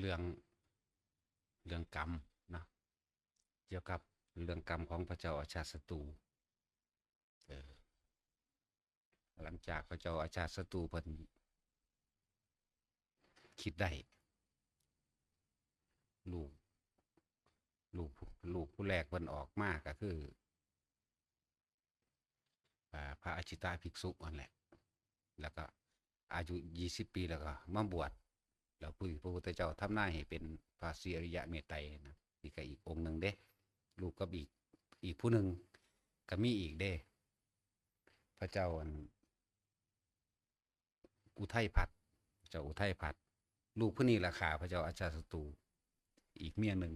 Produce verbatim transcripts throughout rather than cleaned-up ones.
เรื่อง เรื่องกรรมเนาะ เกี่ยวกับเรื่องกรรมของพระเจ้าอาชาติศัตรู เออ หลังจากพระเจ้าอาชาติศัตรูเพิ่นคิดได้ ลูก ลูก ลูกผู้แรกเพิ่นออกมาก็คือ อ่า พระอาชิตะภิกษุนั่นแหละ แล้วก็อายุยี่สิบปีแล้วก็มาบวช แล้วผู้ พระพุทธเจ้าทำนายให้เป็นพระศรีอริยะเมตไตรนะ นี่ก็อีกองค์หนึ่งเด้ ลูกกับอีก อีกผู้หนึ่งก็มีอีกเด้ พระเจ้าอัน อุทัยพัทร์ เจ้าอุทัยพัทร์ ลูกผู้นี้ล่ะฆ่าพระเจ้าอาชาติศัตรู อีกเมียหนึ่ง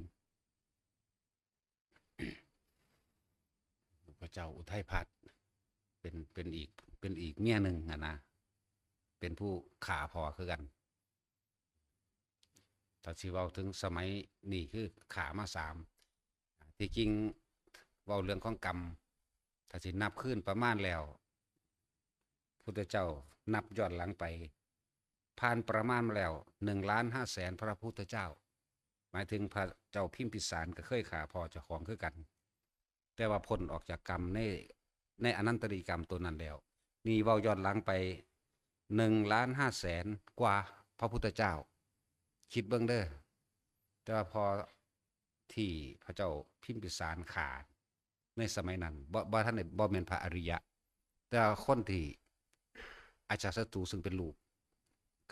พระเจ้าอุทัยพัทร์ เป็น เป็นอีก เป็นอีกเมียหนึ่งอะนะ เป็นผู้ฆ่าพ่อคือกัน ถ้าสิเว้าถึงสมัยนี้คือฆ่ามาสาม ที่จริงเว้าเรื่องของกรรม ถ้าสินับคืนประมาณแล้ว พุทธเจ้านับย้อนหลังไป ผ่านประมาณมาแล้วหนึ่งล้านห้าแสนพระพุทธเจ้า หมายถึงพระเจ้าพิมพิสารก็เคยฆ่าพ่อเจ้าของคือกัน แต่ว่าพ้นออกจากกรรมใน ในอนันตริยกรรมตัวนั้นแล้ว นี่เว้าย้อนหลังไปหนึ่งล้านห้าแสนกว่าพระพุทธเจ้า คิดเบิ่งเด้อ แต่ว่าพอที่พระเจ้าพิมพิสารฆ่าในสมัยนั้น บ่ บ่ทันได้ บ่แม่นพระอริยะ แต่ว่าคนที่อาชาติศัตรูซึ่งเป็นลูก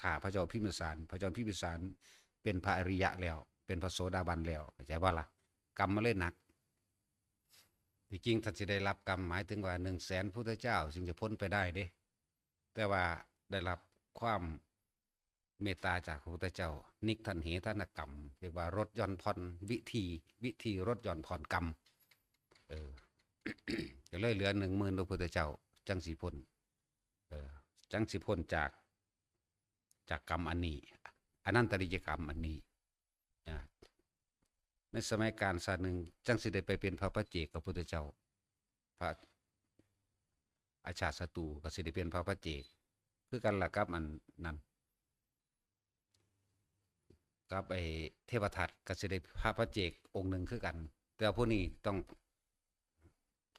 ฆ่าพระเจ้าพิมพิสาร พระเจ้าพิมพิสารเป็นพระอริยะแล้ว เป็นพระโสดาบันแล้ว เข้าใจบ่ล่ะ กรรมมันเลยหนัก ที่จริงท่านสิได้รับกรรม หมายถึงว่าหนึ่งแสนพุทธเจ้าจึงจะพ้นไปได้เด้ แต่ว่าได้รับความเมตตาจากพระพุทธเจ้า นิกขันเหทานกรรม เรียกว่าลดหย่อนผ่อนวิธี วิธีลดหย่อนผ่อนกรรม เออ ก็เลยเหลือหนึ่งหมื่นพระพุทธเจ้า จังสิพ้น เออ จังสิพ้นจาก จากกรรมอันนี้ อนันตริยกรรมอันนี้ นะ ในสมัยกาลชาติหนึ่ง จังสิได้ไปเป็นพระปัจเจกกับพุทธเจ้า พระอาชาติศัตรูก็สิได้เป็นพระปัจเจก คือกันล่ะกับอันนั้น กับไอ้เทวทัตก็สิได้พระปัจเจกองค์หนึ่งคือกัน แต่ว่าผู้นี้ต้อง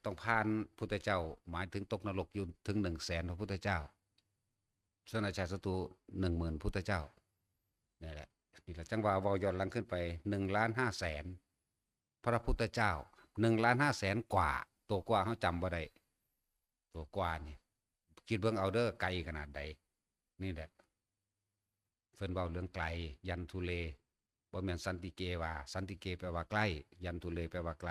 ต้องผ่านพุทธเจ้า หมายถึงตกนรกอยู่ถึงหนึ่งแสนพระพุทธเจ้า ส่วนอาชาติศัตรูหนึ่งหมื่นพุทธเจ้า นี่แหละ นี่แหละจังว่าเว้าย้อนหลังขึ้นไปหนึ่งล้านห้าแสนพระพุทธเจ้า หนึ่งล้านห้าแสนกว่า ตัวกว่าเฮาจำบ่ได้ ตัวกว่านี่ คิดเบิ่งเอาเด้อ ไกลขนาดใด นี่แหละ เพิ่นเว้าเรื่องไกล ยันทุเล บ่แม่นสันติเกวา สันติเกแปลว่าใกล้ ยันทุเลแปลว่าไกล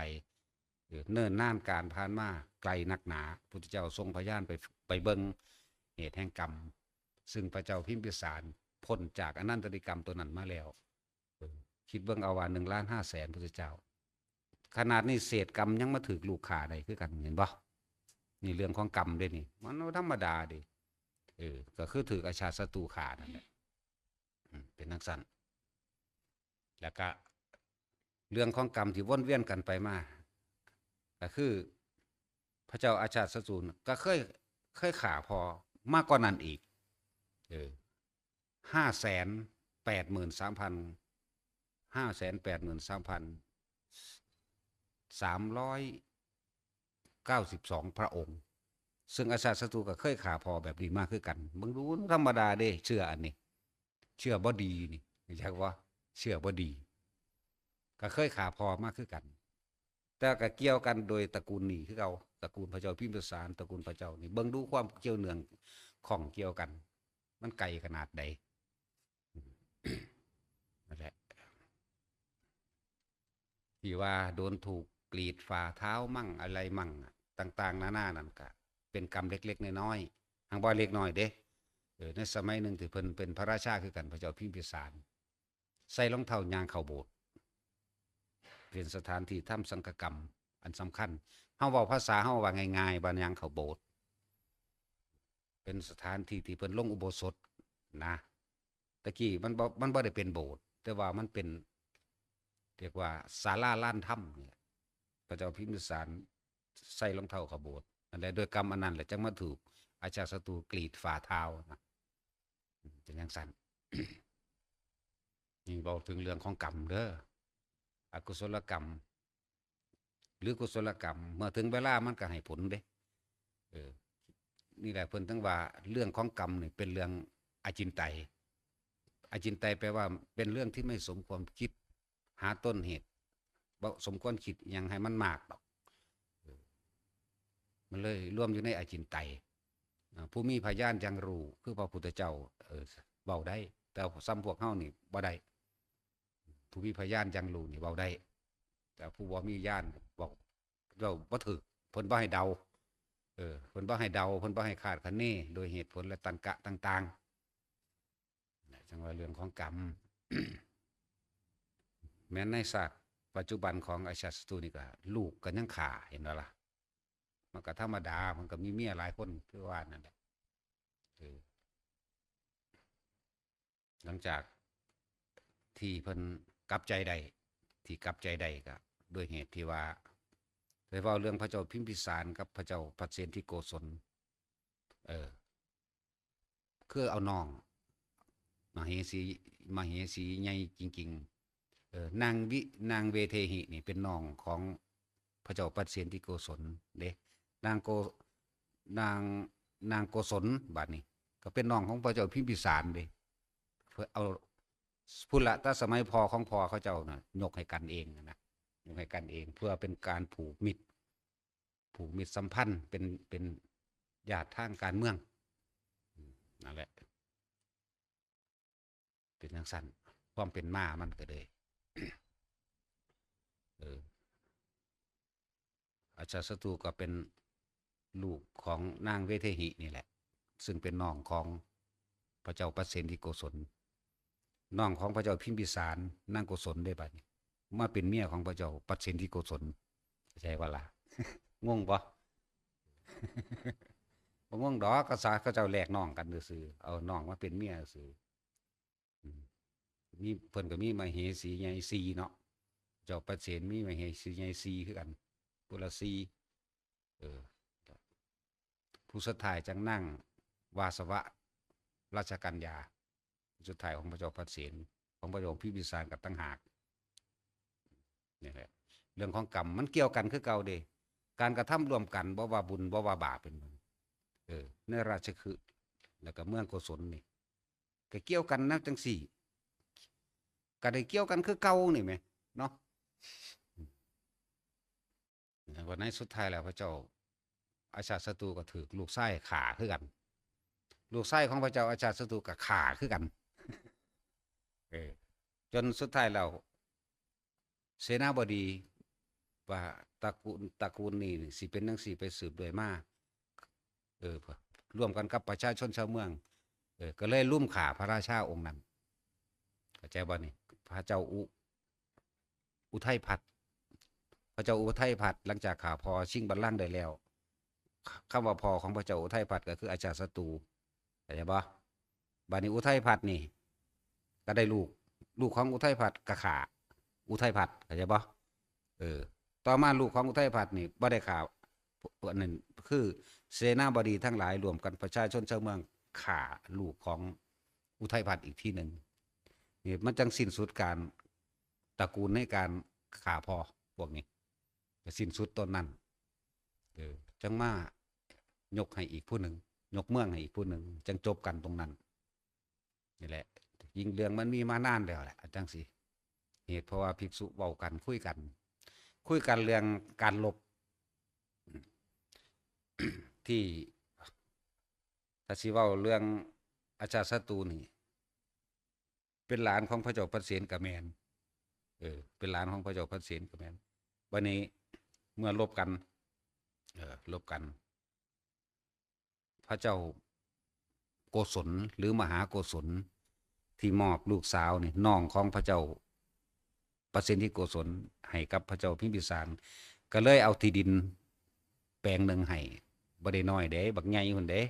เออ เนิ่นนานกาลผ่านมาไกลนักหนา พุทธเจ้าทรงพยานไป ไปเบิ่งเหตุแห่งกรรม ซึ่งพระเจ้าพิมพิสารพ้นจากอนันตริยกรรมตัวนั้นมาแล้ว เออ คิดเบิ่งเอาว่าหนึ่งล้านห้าแสนพุทธเจ้า ขนาดนี้เศษกรรมยังมาถืกลูกฆ่าได้คือกัน เห็นบ่ นี่เรื่องของกรรมเด้นี่ มันบ่ธรรมดาเด้ เออ ก็คือถืกอาชาติศัตรูฆ่านั่นแหละ อืม เป็นจั่งซั้น แล้วก็เรื่องของกรรมที่วนเวียนกันไปมา ก็คือพระเจ้าอาชาติศัตรูก็เคย เคยฆ่าพ่อมาก่อนนั้นอีก เออ ห้าแสนแปดหมื่นสามพัน ห้าแสนแปดหมื่นสามพันสามร้อยเก้าสิบสองพระองค์ ซึ่งอาชาติศัตรูก็เคยฆ่าพ่อแบบนี้มาคือกัน เบิ่งดูธรรมดาเด้ เชื้ออันนี้ เชื้อบ่ดีนี่ จักว่าเชื้อบ่ดี ก็เคยฆ่าพ่อมาคือกัน แต่ก็เกี่ยวกันโดยตระกูลนี้คือเก่า ตระกูลพระเจ้าพิมพิสาร ตระกูลพระเจ้านี่ เบิ่งดูความเกี่ยวเนื่องข้องเกี่ยวกัน มันไกลขนาดใด นั่นแหละ ที่ว่าโดนถูกกรีดฝ่าเท้ามั่งอะไรมั่งอะ ต่างๆ นานานั่นก็เป็นกรรมเล็กๆ น้อยๆ หากบ่เล็กน้อยเด้ เออ ในสมัยหนึ่งที่เพิ่นเป็นพระราชาคือกัน พระเจ้าพิมพิสาร ใส่รองเท้าย่างเข้าโบสถ์ เป็นสถานที่ทำสังฆกรรมอันสำคัญ เฮาเว้าภาษาเฮาว่าง่ายๆ ว่าย่างเข้าโบสถ์ เป็นสถานที่ที่เพิ่นลงอุโบสถนะ ตะกี้มันบ่ มันบ่ได้เป็นโบสถ์ แต่ว่ามันเป็น เรียกว่าศาลาลานธรรมนี่แหละ พระเจ้าพิมพิสารใส่รองเท้าเข้าโบสถ์ นั่นแหละ ด้วยกรรมอันนั้นแหละ จังมาถูกอาชาติศัตรูกรีดฝ่าเท้านะ อืม เป็นจั่งซั้น นี่เว้าถึงเรื่องของกรรมเด้อ อกุศลกรรม หรือกุศลกรรม เมื่อถึงเวลามันก็ให้ผลเด้ เออ นี่แหละเพิ่นถึงว่าเรื่องของกรรมนี่เป็นเรื่องอจินไตย อจินไตยแปลว่าเป็นเรื่องที่ไม่สมความคิด หาต้นเหตุ บ่สมควรคิดหยังให้มันมากดอก เออ มันเลยรวมอยู่ในอจินไตย อ่า ผู้มีพยานจั่งรู้ คือพระพุทธเจ้า เออ เว้าได้ แต่ส่ำพวกเฮานี่บ่ได้ ผู้มีพยานจั่งรู้นี่เว้าได้ แต่ผู้บ่มีญาณเว้า เว้าบ่ถูก เพิ่นบ่ให้เดา เออ เพิ่นบ่ให้เดา เพิ่นบ่ให้คาดคะเน โดยเหตุผลและตรรกะต่างๆ นะ จั่งว่าเรื่องของกรรม แม้นในชาติปัจจุบันของอาชาติศัตรูนี่ก็ ลูกก็ยังฆ่า เห็นบ่ล่ะ มันก็ธรรมดา มันก็มีเมียหลายคน คือว่านั่นแหละ เออ หลังจากที่เพิ่นกลับใจได้ ที่กลับใจได้ก็ด้วยเหตุที่ว่า ไปเว้าเรื่องพระเจ้าพิมพิสารกับพระเจ้าพระเสนทิโกศล เออ คือเอาน้อง มเหสี มเหสีใหญ่จริงๆ เออ นางวิ นางเวเทหินี่เป็นน้องของพระเจ้าพระเสนทิโกศลเด้ นางโก นาง นางโกศล บัดนี้ ก็เป็นน้องของพระเจ้าพิมพิสารเด้ เพิ่นเอา พุ้นละ แต่สมัยพ่อของพ่อเขาเจ้าน่ะ ยกให้กันเองนะ ยกให้กันเอง เพื่อเป็นการผูกมิตร ผูกมิตรสัมพันธ์ เป็น เป็นญาติทางการเมือง อืม นั่นแหละ เป็นจั่งซั้น ความเป็นมามันก็เลย เออ อาชาติศัตรูก็เป็นลูกของนางเวเทหินี่แหละ ซึ่งเป็นน้องของพระเจ้าพระเสนทิโกศล น้องของพระเจ้าพิมพิสาร นางโกศลเด้บัดนี้ มาเป็นเมียของพระเจ้าพระเสนทิโกศล เข้าใจบ่ล่ะ งงบ่ บ่งงดอก กษัตริย์เขาเจ้าแลกน้องกันซื่อๆ เอาน้องมาเป็นเมียซื่อ อืม มี เพิ่นก็มีมเหสีใหญ่สี่เนาะ เจ้าพระเสนมีมเหสีใหญ่สี่คือกัน ผู้ละสี่ เออ ผู้สุดท้ายจั่งนางวาสวะราชกัญญา สุดท้ายของพระเจ้าพระเสน ของพระเจ้าพิมพิสารก็ต่างหาก นี่แหละ เรื่องของกรรมมันเกี่ยวกันคือเก่าเด้ การกระทำร่วมกัน บ่ว่าบุญ บ่ว่าบาป เป็นบ่ เออ ในราชคฤห์ แล้วก็เมืองโกศลนี่ ก็เกี่ยวกันนะจั่งซี้ ก็ได้เกี่ยวกันคือเก่านี่แหม เนาะ วันในสุดท้ายแล้วพระเจ้าอาชาติศัตรูก็ถูกลูกชายฆ่าคือกัน ลูกชายของพระเจ้าอาชาติศัตรูก็ฆ่าคือกัน เออ จนสุดท้ายแล้ว เสนาบดีว่าตระกูล ตระกูลนี้นี่สิเป็นจั่งซี้ไปสืบเรื่อยมา เออ ร่วมกันกับประชาชนชาวเมือง เออ ก็เลยรุมฆ่าพระราชาองค์นั้น เข้าใจบ่นี่ พระเจ้าอุ อุทัยพัฒน์ พระเจ้าอุทัยพัฒน์ หลังจากฆ่าพ่อชิงบัลลังก์ได้แล้ว คำว่าพ่อของพระเจ้าอุทัยพัฒน์ก็คืออาชาติศัตรู เข้าใจบ่ บัดนี้อุทัยพัฒน์นี่ ก็ได้ลูก ลูกของอุทัยพัฒน์ก็ฆ่าอุทัยพัฒน์ เข้าใจบ่ เออ ต่อมาลูกของอุทัยพัฒน์นี่บ่ได้ฆ่า อันนั้นคือเสนาบดีทั้งหลายรวมกันประชาชนชาวเมืองฆ่าลูกของอุทัยพัฒน์อีกทีหนึ่ง นี่มันจั่งสิ้นสุดการตระกูลในการฆ่าพ่อพวกนี้ ก็สิ้นสุดตอนนั้น เออ จั่งมายกให้อีกผู้หนึ่ง ยกเมืองให้อีกผู้หนึ่ง จั่งจบกันตรงนั้น นี่แหละ ยิ่งเรื่องมันมีมานานแล้วแหละ จั่งซี้ เหตุเพราะว่าภิกษุเว้ากัน คุยกัน คุยกันเรื่องการรบ ที่ ถ้าสิเว้าเรื่องอาชาติศัตรูนี่ เป็นหลานของพระเจ้าพระเสนก็แม่น เออ เป็นหลานของพระเจ้าพระเสนก็แม่น บัดนี้เมื่อรบกัน เออ รบกัน พระเจ้าโกศลหรือมหาโกศล ที่มอบลูกสาวนี่ น้องของพระเจ้าพระเสนทิโกศล ให้กับพระเจ้าพิมพิสาร ก็เลยเอาที่ดินแปลงหนึ่งให้ บ่ได้น้อยเด้ บักใหญ่พุ้นเด้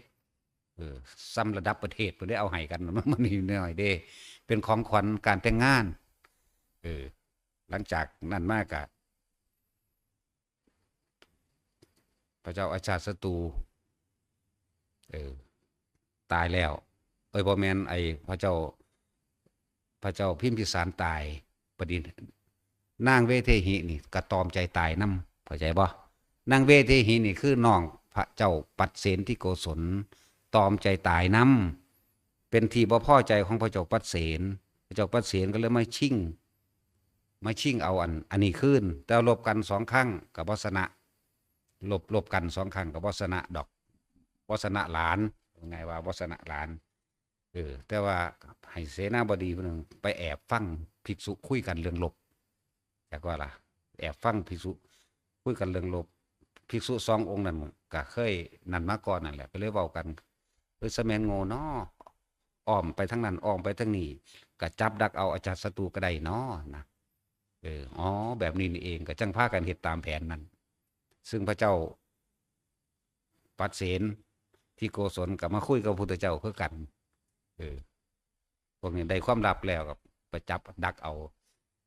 เออ ส่ำระดับประเทศพุ้นเด้ เอาให้กัน มันบ่น้อยเด้ เป็นของขวัญการแต่งงาน เออ หลังจากนั้นมาก็ พระเจ้าอาชาติศัตรู เออ ตายแล้ว เอ้ย บ่แม่น ไอ้พระเจ้า ระเจ้าพิมพิสารตาย บัดนี้นางเวเทหินี่ก็ตอมใจตายนำ เข้าใจบ่ นางเวเทหินี่คือน้องพระเจ้าปัตเสนทิโกศล ตอมใจตายนำ เป็นที่บ่พอใจของพระเจ้าปัตเสน พระเจ้าปัตเสนก็เลยมาชิง มาชิงเอาอัน อันนี้คืน แต่ลบกันสองครั้งก็บ่ชนะ ลบ ลบกันสองครั้งก็บ่ชนะดอก บ่ชนะหลาน ว่าไงว่าบ่ชนะหลาน เออ แต่ว่าให้เสนาบดีผู้หนึ่งไปแอบฟังภิกษุคุยกันเรื่องลบ จักว่าล่ะ แอบฟังภิกษุคุยกันเรื่องลบ ภิกษุสององค์นั้นก็เคยนั่นมาก่อนนั่นแหละ ก็เลยเว้ากัน เออ สะแมนโง่เนาะ อ้อมไปทางนั้น อ้อมไปทางนี้ ก็จับดักเอาอาชาติศัตรูก็ได้เนาะนะ เออ อ๋อ แบบนี้นี่เอง ก็จั่งพากันเฮ็ดตามแผนนั้น ซึ่งพระเจ้าปัตเสนทิโกศลก็มาคุยกับพระพุทธเจ้าคือกัน เออ พวกนี้ได้ความลับแล้วก็ไปจับดักเอา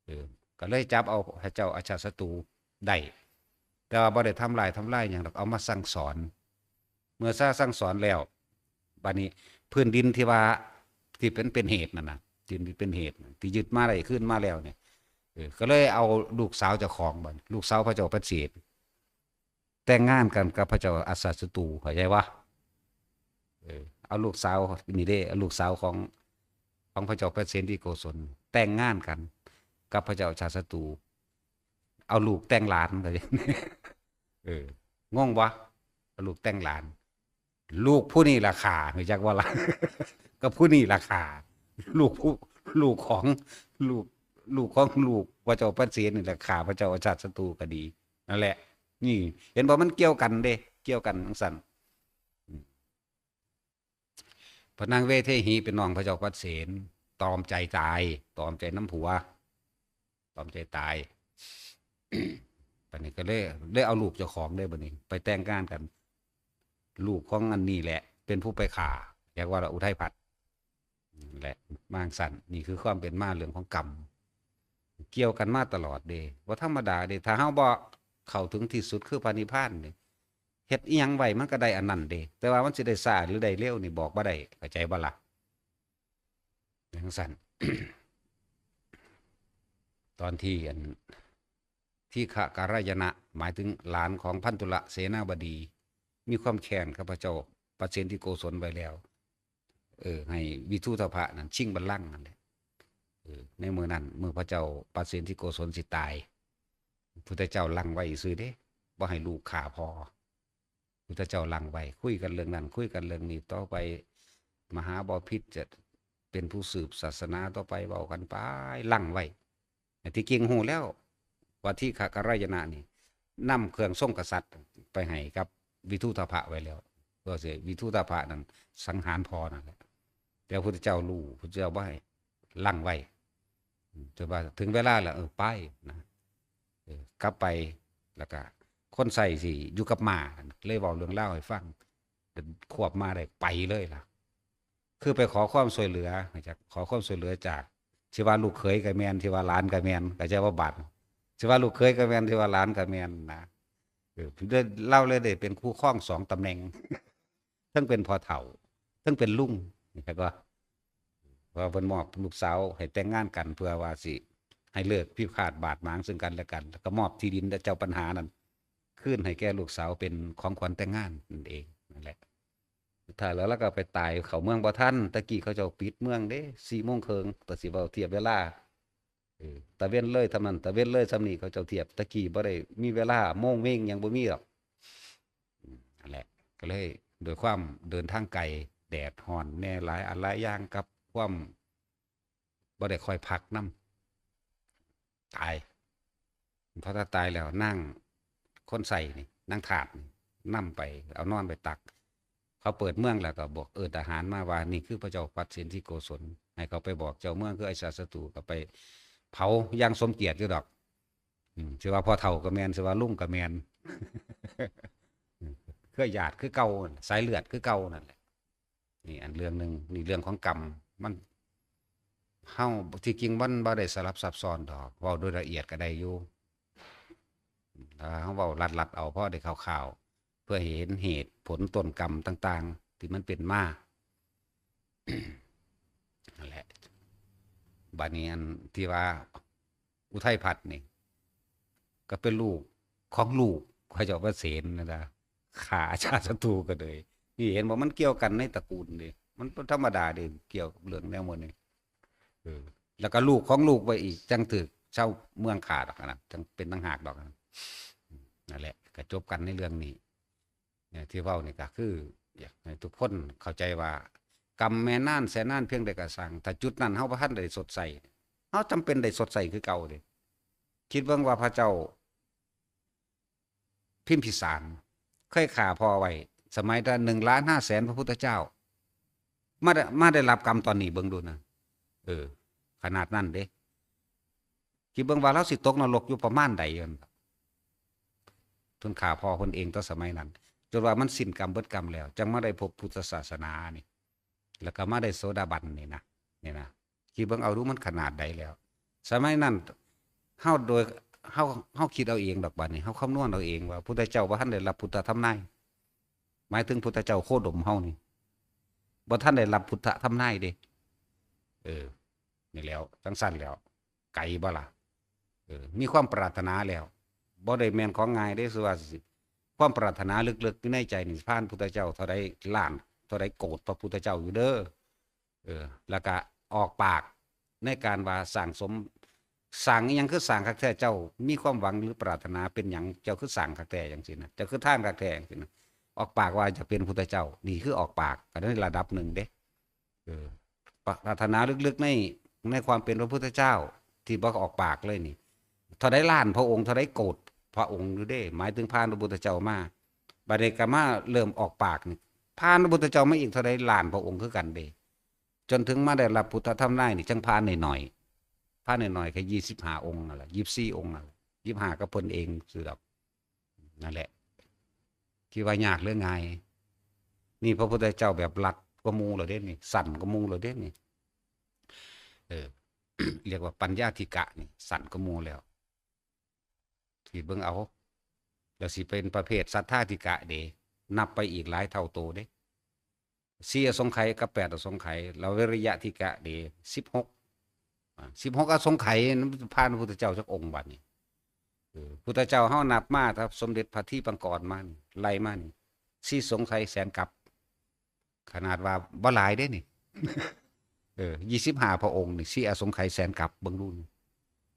เออ ก็เลยจับเอาพระเจ้าอาชาติศัตรูได้ แต่ว่าบ่ได้ทำลาย ทำลายหยังดอก เอามาสั่งสอน เมื่อซาสั่งสอนแล้ว บัดนี้พื้นดินที่ว่า ที่เป็น เป็นเหตุนั่นน่ะ ที่เป็นเหตุน่ะ ที่ยึดมาได้คืนมาแล้วเนี่ย เออ ก็เลยเอาลูกสาวเจ้าของบัด ลูกสาวพระเจ้าปัตเสน แต่งงานกันกับพระเจ้าอาชาติศัตรู เข้าใจวะ เออ เอาลูกสาวนี่เด้ เอาลูกสาวของ ของพระเจ้าปัตเสนทิโกศล แต่งงานกัน กับพระเจ้าอาชาติศัตรู เอาลูกแต่งหลาน เข้าใจ เออ งงวะ เอาลูกแต่งหลาน ลูกผู้นี่ล่ะฆ่า รู้จักบ่ล่ะ ก็ผู้นี่ล่ะฆ่า ลูกผู้ ลูกของ ลูก ลูกของลูกพระเจ้าปัตเสนนี่ล่ะฆ่าพระเจ้าอาชาติศัตรูก็ดี นั่นแหละ นี่ เห็นบ่ มันเกี่ยวกันเด้ เกี่ยวกันจั่งซั้น อืม พระนางเวเทหิเป็นน้องพระเจ้าปัตเสน ตอมใจตาย ตอมใจนำผัว ตอมใจตาย บัดนี้ก็เลย เลยเอาลูกเจ้าของเด้บัดนี้ ไปแต่งงานกัน ลูกของอันนี้แหละ เป็นผู้ไปฆ่า เรียกว่าอุทัยพัต นั่นแหละ มาจั่งซั้น นี่คือความเป็นมาเรื่องของกรรม เกี่ยวกันมาตลอดเด้ บ่ธรรมดาเด้ ถ้าเฮาบ่เข้าถึงที่สุดคือพระนิพพานนี่ เฮ็ดอิหยังไว้มันก็ได้อันนั้นเด้ แต่ว่ามันสิได้ช้าหรือได้เร็วนี่บอกบ่ได้ เข้าใจบ่ล่ะ จั่งซั้น ตอนที่อัน ทีฆะการายนะ หมายถึงหลานของพันธุลเสนาบดี มีความแค้นกับพระเจ้าปัตเสนทิโกศลไว้แล้ว เออ ให้วิทูธพะนั่นชิงบัลลังก์นั่นแหละ เออ ในมื้อนั้น มื้อพระเจ้าปัตเสนทิโกศลสิตาย พุทธเจ้าลังไว้ซื่อเด้ บ่ให้ลูกฆ่าพ่อ พุทธเจ้าลังไว้ คุยกันเรื่องนั้น คุยกันเรื่องนี้ ต่อไปมหาบพิตรจะเป็นผู้สืบศาสนาต่อไป เว้ากันไป ลังไว้ ที่จริงฮู้แล้วว่าทีฆะการายนะนี่นำเครื่องทรงกษัตริย์ไปให้กับวิทูธพะไว้แล้ว เพื่อสิวิทูธพะนั่นสังหารพ่อนั่นแหละ แต่พระพุทธเจ้ารู้ พระพุทธเจ้าบ่ให้ ลังไว้ จนว่าถึงเวลาแล้ว เออ ไปนะ เออ กลับไป แล้วก็คนใช้สิอยู่กับม้า เลยเว้าเรื่องราวให้ฟัง ควบม้าได้ไปเลยล่ะ คือไปขอความช่วยเหลือ จาก ขอความช่วยเหลือจาก สิว่าลูกเขยก็แม่น สิว่าหลานก็แม่น เข้าใจบ่ บาด สิว่าลูกเขยก็แม่น สิว่าหลานก็แม่นนะ เออ เล่าเลยได้เป็นคู่ครองสองตำแหน่ง ทั้งเป็นพ่อเฒ่า ทั้งเป็นลุง เข้าใจบ่ ว่าเพิ่นมอบลูกสาวให้แต่งงานกัน เพื่อว่าสิให้เลิกพิฆาตบาดหมางซึ่งกันและกัน แล้วก็มอบที่ดินเจ้าปัญหานั้นคืนให้แก่ลูกสาวเป็นของขวัญแต่งงานนั่นเอง นั่นแหละ สุดท้ายแล้วลาวก็ไปตายเข้าเมืองบ่ทัน แต่กี้เขาเจ้าปิดเมืองเด้ สี่โมงครึ่ง แต่สิเว้าเทียบเวลา เออ ตะเว็นเลยส่ำนั้น ตะเว็นเลยส่ำนี้ เขาเจ้าเทียบ แต่กี้บ่ได้มีเวลา โมงเวงหยังบ่มีดอก อืม นั่นแหละ ก็เลยด้วยความเดินทางไกล แดดร้อนแหน่ หลายอันหลายอย่าง กับความบ่ได้ค่อยพักนำ ตาย พอถ้าตายแล้ว นางคนใช้นี่ นางทาสนี่ นำไป เอานอนไปตัก เขาเปิดเมืองแล้วก็บอก เอิ้นทหารมาว่า นี่คือพระเจ้าปัตเสนทิโกศล ให้เขาไปบอกเจ้าเมืองคืออาชาติศัตรู ก็ไปเผาอย่างสมเกียรติอยู่ดอก อืม สิว่าพ่อเฒ่าก็แม่น สิว่าลุงก็แม่น เครือญาติคือเก่า สายเลือดคือเก่านั่นแหละ นี่อันเรื่องหนึ่ง นี่เรื่องของกรรม มัน เฮา ที่จริงมันบ่ได้สลับซับซ้อนดอก เว้าโดยละเอียดก็ได้อยู่ ถ้าเฮาเว้าลัดๆเอา พอได้คร่าวๆ เพื่อให้เห็นเหตุผลต้นกรรมต่างๆ ที่มันเป็นมา นั่นแหละ บาดนี้อันที่ว่าอุทัยพัฒน์นี่ ก็เป็นลูกของลูกพระเจ้าประเสนนะจ๊ะ ฆ่าอาชาติศัตรูก็เลย นี่เห็นว่ามันเกี่ยวกันในตระกูลเลย มันบ่ธรรมดาเด้ เกี่ยวกับเรื่องแนวหมู่นี้ เออ แล้วก็ลูกของลูกไปอีก จั่งถืกชาวเมืองฆ่าดอกนะ จั่งเป็นต่างหากดอกนะ นั่นแหละ ก็จบกันในเรื่องนี้ เนี่ย ที่เว้านี่ก็คือ อยากให้ทุกคนเข้าใจว่า กรรมแม่นานแสนนานเพียงใดก็ซ่าง ถ้าจุดนั้นเฮาบ่ทันได้ชดใช้ เฮาจำเป็นได้ชดใช้คือเก่าเด้ คิดเบิ่งว่าพระเจ้า พิมพิสาร เคยฆ่าพ่อไว้ สมัยละ หนึ่งล้านห้าแสน พระพุทธเจ้า มาได้ มาได้รับกรรมตอนนี้เบิ่งดูนะ เออ ขนาดนั้นเด้ คิดเบิ่งว่าลาวสิตกนรกอยู่ประมาณใด เพิ่นฆ่าพ่อเพิ่นเองตอนสมัยนั้น จนว่ามันสิ้นกรรมเบิดกรรมแล้ว จั่งมาได้พบพุทธศาสนานี่ แล้วก็มาได้โสดาบันนี่นะ นี่นะ คิดเบิ่งเอาดูมันขนาดใดแล้ว สมัยนั้น เฮาโดย เฮา เฮาคิดเอาเองดอกบัดนี้ เฮาคำนวณเอาเองว่าพุทธเจ้าบ่ทันได้รับพุทธทำนาย หมายถึงพุทธเจ้าโคดมเฮานี่ บ่ทันได้รับพุทธทำนายเด้ เออ นี่แล้ว จั่งซั่นแล้ว ไกลบ่ล่ะ เออ มีความปรารถนาแล้ว บ่ได้แม่นของง่ายเด้ สิว่าสิ ความปรารถนาลึกๆอยู่ในใจนี่ ผ่านพุทธเจ้าเท่าใดล้าน เท่าใดโกดพระพุทธเจ้าอยู่เด้อ เออ แล้วก็ออกปากในการว่าสร้างสม สร้างอิหยังคือสร้างคักแท้ เจ้ามีความหวังหรือปรารถนาเป็นหยัง เจ้าคือสร้างคักแท้จั่งซี้นะ เจ้าคือทานคักแท้จั่งซี้นะ ออกปากว่าจะเป็นพุทธเจ้า นี่คือออกปาก ก็ในระดับหนึ่งเด้ เออ ปรารถนาลึกๆใน ในความเป็นพระพุทธเจ้า ที่บ่ออกปากเลยนี่ เท่าใดล้านพระองค์ เท่าใดโกดพระองค์อยู่เด้ หมายถึงผ่านพระพุทธเจ้ามา บัดนี้ก็มาเริ่มออกปากนี่ ผ่านพระพุทธเจ้ามาอีกเท่าใดล้านพระองค์คือกันเด้ จนถึงมาได้รับพุทธทำนายนี่ จั่งผ่านหน่อยๆ ผ่านหน่อยๆ แค่ยี่สิบห้าองค์นั่นแหละ ยี่สิบสี่องค์นั่นแหละ ยี่สิบห้าก็เพิ่นเองซื่อดอก นั่นแหละ คิดว่ายากหรือง่าย นี่พระพุทธเจ้าแบบลัดกว่าหมู่แล้วเด้นี่ สั้นกว่าหมู่แล้วเด้นี่ เออ เรียกว่าปัญญาธิกะนี่ สั้นกว่าหมู่แล้ว คิดเบิ่งเอา แล้วสิเป็นประเภทสัทธาธิกะเด้ นับไปอีกหลายเท่าโตเด้ สี่อสงไขยกับแปดอสงไขย แล้ววิริยะธิกะเด้ สิบหก อ่า สิบหกอสงไขย นั้นผ่านพระพุทธเจ้าจักองค์บัดนี้ เออ พุทธเจ้าเฮานับมา ถ้าสมเด็จพระทีปังกรมานี่ ไล่มานี่ สี่อสงไขยแสนกัป ขนาดว่าบ่หลายเด้นี่ เออ ยี่สิบห้าพระองค์นี่ สี่อสงไขยแสนกัป เบิ่งดูนี่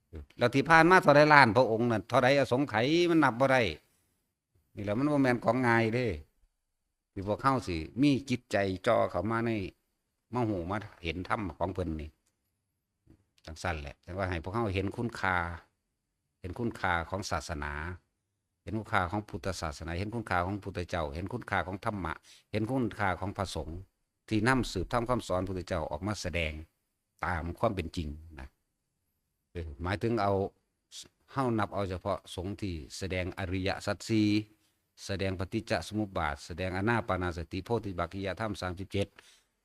เออ แล้วที่ผ่านมาเท่าใดล้านพระองค์นั่น เท่าใดอสงไขย มันนับบ่ได้ นี่แหละ มันบ่แม่นของง่ายเด้ ที่พวกเฮาสิมีจิตใจจ่อเข้ามาใน มาฮู้มาเห็นธรรมของเพิ่นนี่ จั่งซั่นแหละ จั่งว่าให้พวกเฮาเห็นคุณค่า เห็นคุณค่าของศาสนา เห็นคุณค่าของพุทธศาสนา เห็นคุณค่าของพุทธเจ้า เห็นคุณค่าของธรรมะ เห็นคุณค่าของพระสงฆ์ ที่นำสืบธรรมคำสอนพุทธเจ้าออกมาแสดงตามความเป็นจริงนะ เออ หมายถึงเอา เฮานับเอาเฉพาะสงฆ์ที่แสดงอริยสัจสี่ แสดงปฏิจจสมุปบาท แสดงอานาปานสติ โพธิปักขิยธรรมสามสิบเจ็ด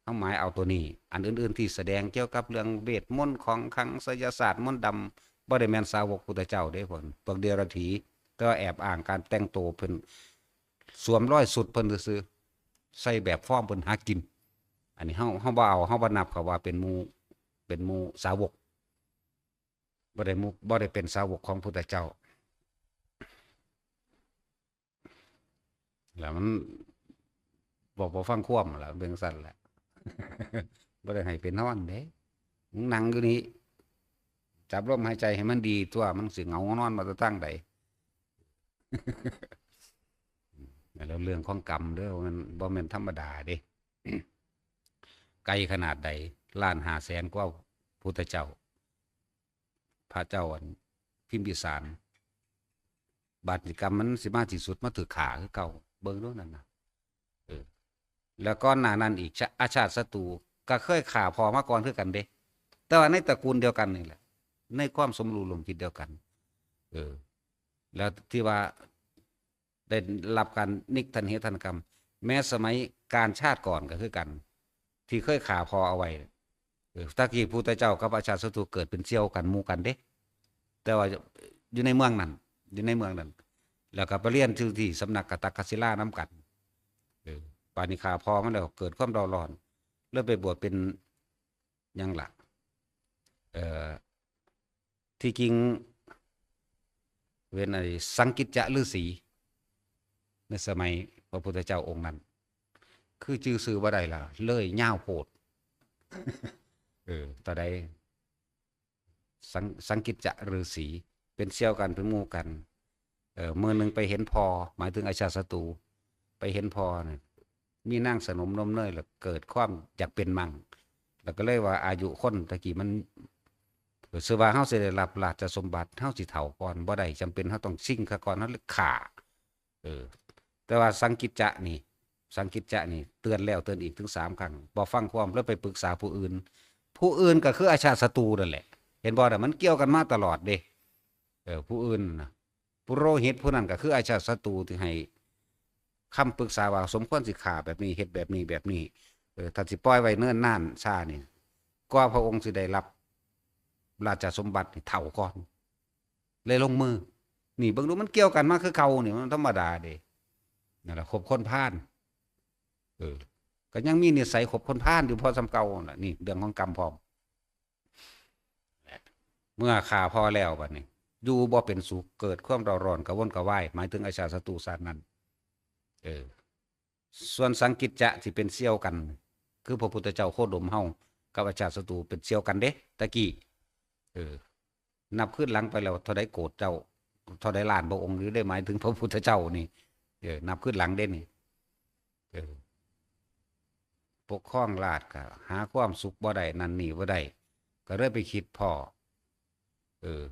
เฮาหมายเอาตัวนี้ อันอื่นๆที่แสดงเกี่ยวกับเรื่องเวทมนต์ของขลัง ไสยศาสตร์มนต์ดำ บ่ได้แม่นสาวกพุทธเจ้าเด้ พวก พวกเดรัจฉี แต่ว่าแอบอ้างการแต่งตัวเพิ่น สวมรอยชุดเพิ่นซื่อๆ ใส่แบบฟอร์มเพิ่นหากิน อันนี้เฮา เฮาบ่เอา เฮาบ่นับเขาว่าเป็นหมู่ เป็นหมู่สาวก บ่ได้หมู่ บ่ได้เป็นสาวกของพุทธเจ้า แล้วมันบอกบ่ฟังความล่ะ เป็นจั่งซั่นแหละ บ่ได้ให้ไปนอนเด้ มึงนั่งอยู่นี่ จับลมหายใจให้มันดีตั๊ว มึงสิเหงานอนมาแต่ทางใด แล้วเรื่องของกรรมเด้อ มันบ่แม่นธรรมดาเด้ ไกลขนาดใด ล้านห้าแสนกว่าพุทธเจ้า พระเจ้าอันพิมพิสาร บาดนี้กรรมมันสิมาที่สุด มาถืกฆ่าคือเก่า เบิ่งดูนั่นน่ะ เออ แล้วก่อนหน้านั้นอีก ชะ- อาชาติศัตรูก็เคยฆ่าพ่อมาก่อนคือกันเด้ แต่ว่าในตระกูลเดียวกันนี่แหละ ในความสมรู้ร่วมคิดเดียวกัน เออ แล้วที่ว่าได้รับการนิกทันเหตุทันกรรม แม้สมัยกาลชาติก่อนก็คือกัน ที่เคยฆ่าพ่อเอาไว้ เออ ตะกี้พุทธเจ้ากับอาชาติศัตรูเกิดเป็นเสี่ยวกันหมู่กันเด้ แต่ว่าอยู่ในเมืองนั้น อยู่ในเมืองนั้น แล้วก็ไปเรียนอยู่ที่สำนักกะตักกศิลานำกัน เออ บาดนี้ฆ่าพ่อมันแล้วเกิดความเร่าร้อน เลยไปบวชเป็นหยังล่ะ เอ่อที่จริงเป็นไอ้สังกิจจะฤาษีในสมัยพระพุทธเจ้าองค์นั้น คือจื่อซื่อบ่ได้ล่ะเลยยาวโพด เออตอนใด สังสังกิจจะฤาษีเป็นเสี่ยวกันเป็นหมู่กัน เออมื้อหนึ่งไปเห็นพ่อหมายถึงอาชาติศัตรูไปเห็นพ่อเนี่ยมีนางสนมนมเนยแล้วเกิดความอยากเป็นมัง แล้วก็เลยว่าอายุคนตะกี้มันเออเชื่อว่าเฮาสิได้รับราชสมบัติเฮาสิเฒ่าก่อนบ่ได้จำเป็นเฮาต้องชิงซะก่อนเฮาเลยฆ่า เออ แต่ว่าสังกิจจะนี่ สังกิจจะนี่ เตือนแล้วเตือนอีกถึงสามครั้งบ่ฟังความแล้วไปปรึกษาผู้อื่น ผู้อื่นก็คืออาชาติศัตรูนั่นแหละ เห็นบ่น่ะมันเกี่ยวกันมาตลอดเด้ เออ ผู้อื่นนะปุโรหิตผู้นั้นก็คืออาชาติศัตรูที่ให้คำปรึกษาว่าสมควรสิฆ่าแบบนี้เฮ็ดแบบนี้แบบนี้ เออ ถ้าสิปล่อยไว้เนิ่นนานช้านี่กว่าพระองค์สิได้รับราชสมบัตินี่เฒ่าก่อน เลยลงมือ นี่เบิ่งดูมันเกี่ยวกันมาคือเก่านี่มันธรรมดาเด้ นั่นแหละคบคนพาลเออ ก็ยังมีนิสัยคบคนพาลอยู่พอส่ำเก่านั่นล่ะนี่เรื่องของกรรมพร้อม เมื่อฆ่าพ่อแล้วบัดนี้ อยู่บ่เป็นสุขเกิดความเร่าร้อนกระวนกระวายหมายถึงอาชาติศัตรูชาตินั้น เออ ส่วนสังกิจจะที่เป็นเสี่ยวกัน คือพระพุทธเจ้าโคดมเฮากับอาชาติศัตรูเป็นเสี่ยวกันเด้ตะกี้ เออ นับคืนหลังไปแล้วเท่าใดโกรธเจ้า เท่าใดล้านพระองค์หรือได้หมายถึงพระพุทธเจ้านี่ เออ นับคืนหลังเด้นี่ เออ ปกครองราชย์ก็หาความสุขบ่ได้นั่นนี่บ่ได้ ก็เลยไปคิดพ้อ เออ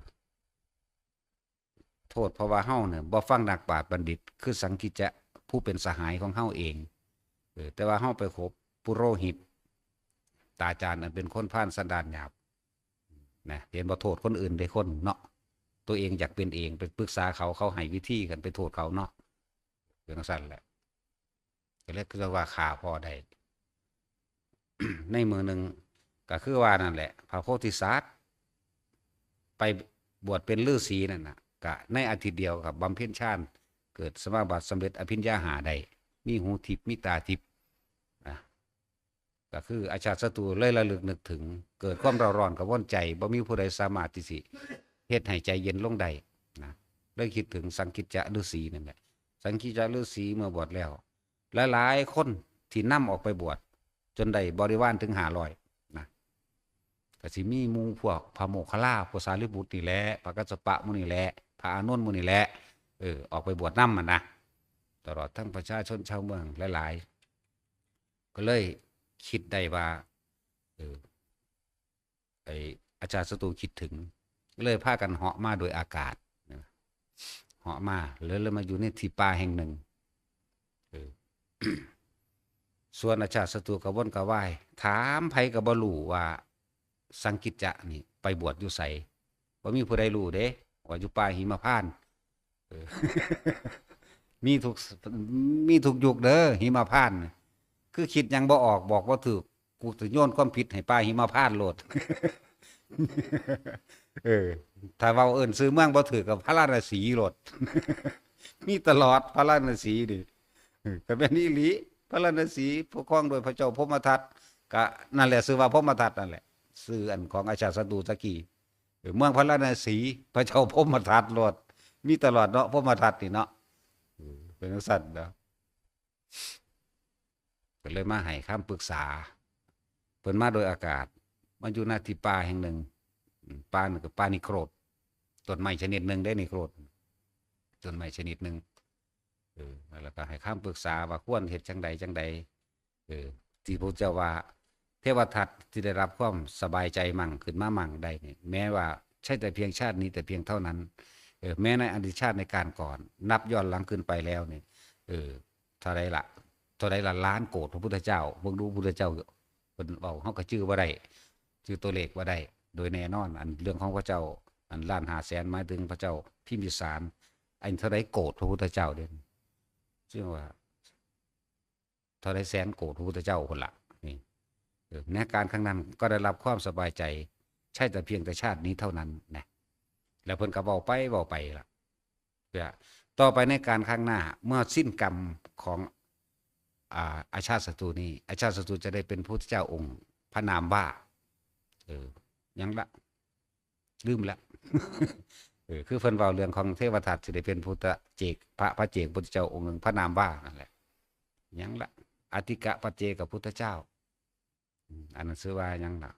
โทษเพราะว่าเฮาเนี่ยบ่ฟังนักปราชญ์บัณฑิต คือสังกิจจะผู้เป็นสหายของเฮาเอง เออ แต่ว่าเฮาไปคบปุโรหิต ตาจารย์อันเป็นคนพาลสันดานหยาบ นะ เห็นบ่โทษคนอื่นเด้คนเนาะ ตัวเองอยากเป็นเอง ไปปรึกษาเขา เขาให้วิธีกันไปโทษเขาเนาะ เป็นจั่งซั่นแหละ ก็เลยคือว่าฆ่าพ่อได้ ในมื้อหนึ่ง ก็คือว่านั่นแหละ พระโพธิสัตว์ ไปบวชเป็นฤาษีนั่นน่ะ ก็ในอาทิตย์เดียวกับบำเพ็ญฌาน เกิดสมาบัติสำเร็จอภิญญาห้าได้ มีหูทิพย์ มีตาทิพย์ นะ ก็คืออาชาติศัตรูเลยระลึกนึกถึง เกิดความเร่าร้อนกระวนใจ บ่มีผู้ใดสามารถที่สิเฮ็ดให้ใจเย็นลงได้ นะ เลยคิดถึงสังกิจจะฤาษีนั่นแหละ สังกิจจะฤาษีเมื่อบวชแล้ว หลายๆคนที่นำออกไปบวช จนได้บริวารถึงห้าร้อย นะ ก็สิมีหมู่พวกพระโมคคัลลา พระสารีบุตรนี่แหละ พระกัสสปะหมู่นี่แหละ พระอานนท์หมู่นี่แหละ เออ ออกไปบวชนำหั่นนะ ตลอดทั้งประชาชนชาวเมืองหลายๆ ก็เลยคิดได้ว่า เออ ไอ้อาชาติศัตรูคิดถึง เลยพากันเหาะมาโดยอากาศนะ เหาะมา แล้วเลยมาอยู่ในที่ป่าแห่งหนึ่ง เออ ส่วนอาชาติศัตรูกระวนกระวาย ถามไผก็บ่รู้ว่าสังกิจจะนี่ไปบวชอยู่ไส บ่มีผู้ใดรู้เด้ ว่าอยู่ป่าหิมพานต์ เออ มีทุก มีทุกยุคเด้อ หิมพานต์น่ะ คือคิดหยังบ่ออก บอกบ่ถูก กูสิโยนความผิดให้ป่าหิมพานต์โลด เออ ถ้าเว้าเอิ้นชื่อเมืองบ่ถูกก็พาราณสีโลด มีตลอดพาราณสีนี่ เออ ก็แม่นอีหลี พาราณสีปกครองโดยพระเจ้าพรหมทัต ก็นั่นแหละชื่อว่าพรหมทัตนั่นแหละ ชื่ออันของอาชาติศัตรูตะกี้ เออ เมืองพาราณสี พระเจ้าพรหมทัตโลด มีตลอดเนาะ พรหมทัตนี่เนาะ เออ เป็นจั่งซั่นเนาะ ก็เลยมาให้คำปรึกษา เพิ่นมาโดยอากาศ มาอยู่ณที่ป่าแห่งหนึ่ง อืม ป่านั่นก็ป่านิโครธ ต้นไม้ชนิดหนึ่งเด้นิโครธ ต้นไม้ชนิดหนึ่ง เออ แล้วก็ให้คำปรึกษาว่าควรเฮ็ดจั่งใดจั่งใด เออ ที่พระเจ้าว่า เทวทัตที่ได้รับความสบายใจมั่งขึ้นมามั่งได้นี่ แม้ว่าใช่แต่เพียงชาตินี้แต่เพียงเท่านั้น เออ แม้ในอดีตชาติในการก่อน นับย้อนหลังขึ้นไปแล้วนี่ เออ เท่าใดละ เท่าใดละล้านโกรธพระพุทธเจ้า เบิ่งดูพระพุทธเจ้า เพิ่นเว้า เฮาก็จื่อบ่ได้ จื่อตัวเลขบ่ได้ โดยแน่นอน อันเรื่องของพระเจ้า อันล้านห้าแสนหมายถึงพระเจ้าพิมพิสาร อันเท่าใดโกรธพระพุทธเจ้าเด้ ซึ่งว่า เท่าใดแสนโกรธพระพุทธเจ้าพุ้นล่ะ นี่ เออ ในการครั้งนั้นก็ได้รับความสบายใจ ใช่แต่เพียงแต่ชาตินี้เท่านั้นนะ แล้วเพิ่นก็เว้าไปเว้าไปล่ะ เพื่อ ต่อไปในการข้างหน้า เมื่อสิ้นกรรมของ อ่า อาชาติศัตรูนี้ อาชาติศัตรูจะได้เป็นพระพุทธเจ้าองค์พระนามว่า เออ หยังละ ลืมละ เออ คือเพิ่นเว้าเรื่องของเทวทัตสิได้เป็นพุทธเจก พระ พระเจกพุทธเจ้าองค์หนึ่ง พระนามว่านั่นแหละ หยังละ อทิกะปัจเจกพุทธเจ้า อืม อันนั้นชื่อว่าหยังละ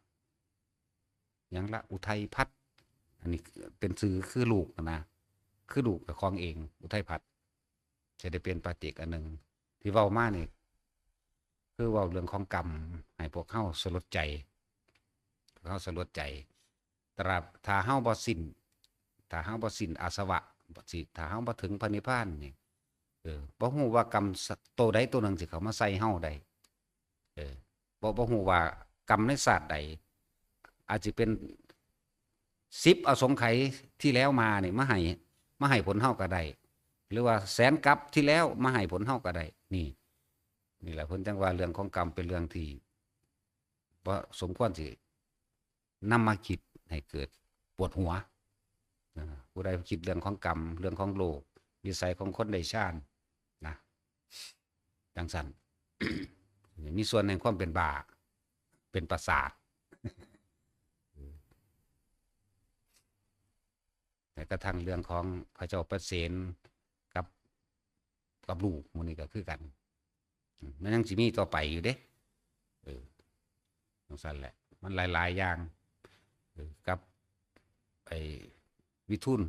หยังละ อุทัยพัฒน์ อันนี้เป็นชื่อคือลูกนะ คือลูกกับของเอง อุทัยพัฒน์ จะได้เป็นปัจเจกอันหนึ่ง ที่เว้ามานี่ คือเว้าเรื่องของกรรม ให้พวกเฮาสลดใจ พวกเฮาสลดใจ ตราบ ถ้าเฮาบ่สิ้น ถ้าเฮาบ่สิ้นอาสวะ บ่สิ ถ้าเฮาบ่ถึงพระนิพพานนี่ เออ บ่ฮู้ว่ากรรมโตใดโตหนึ่งสิเข้ามาใส่เฮาได้ เออ บ่ บ่ฮู้ว่ากรรมในชาติใด อาจสิเป็นสิบอสงไขยที่แล้วมานี่ มาให้ มาให้ผลเฮาก็ได้ หรือว่าแสนกัปที่แล้วมาให้ผลเฮาก็ได้ นี่ นี่แหละเพิ่นจั่งว่าเรื่องของกรรมเป็นเรื่องที่บ่สมควรสินำมาคิดให้เกิดปวดหัว นะ ผู้ใดคิดเรื่องของกรรม เรื่องของโลก นิสัยของคนได้ฌาน นะ จั่งซั้น มีส่วนแห่งความเป็นบ้า เป็นประสาท แม้กระทั่งเรื่องของพระเจ้าประเสนกับ กับลูกหมู่นี้ก็คือกัน อืม มันยังสิมีต่อไปอยู่เด้ เออ จั่งซั้นแหละ มันหลายๆอย่าง เออ กับ ไอ้วิทูล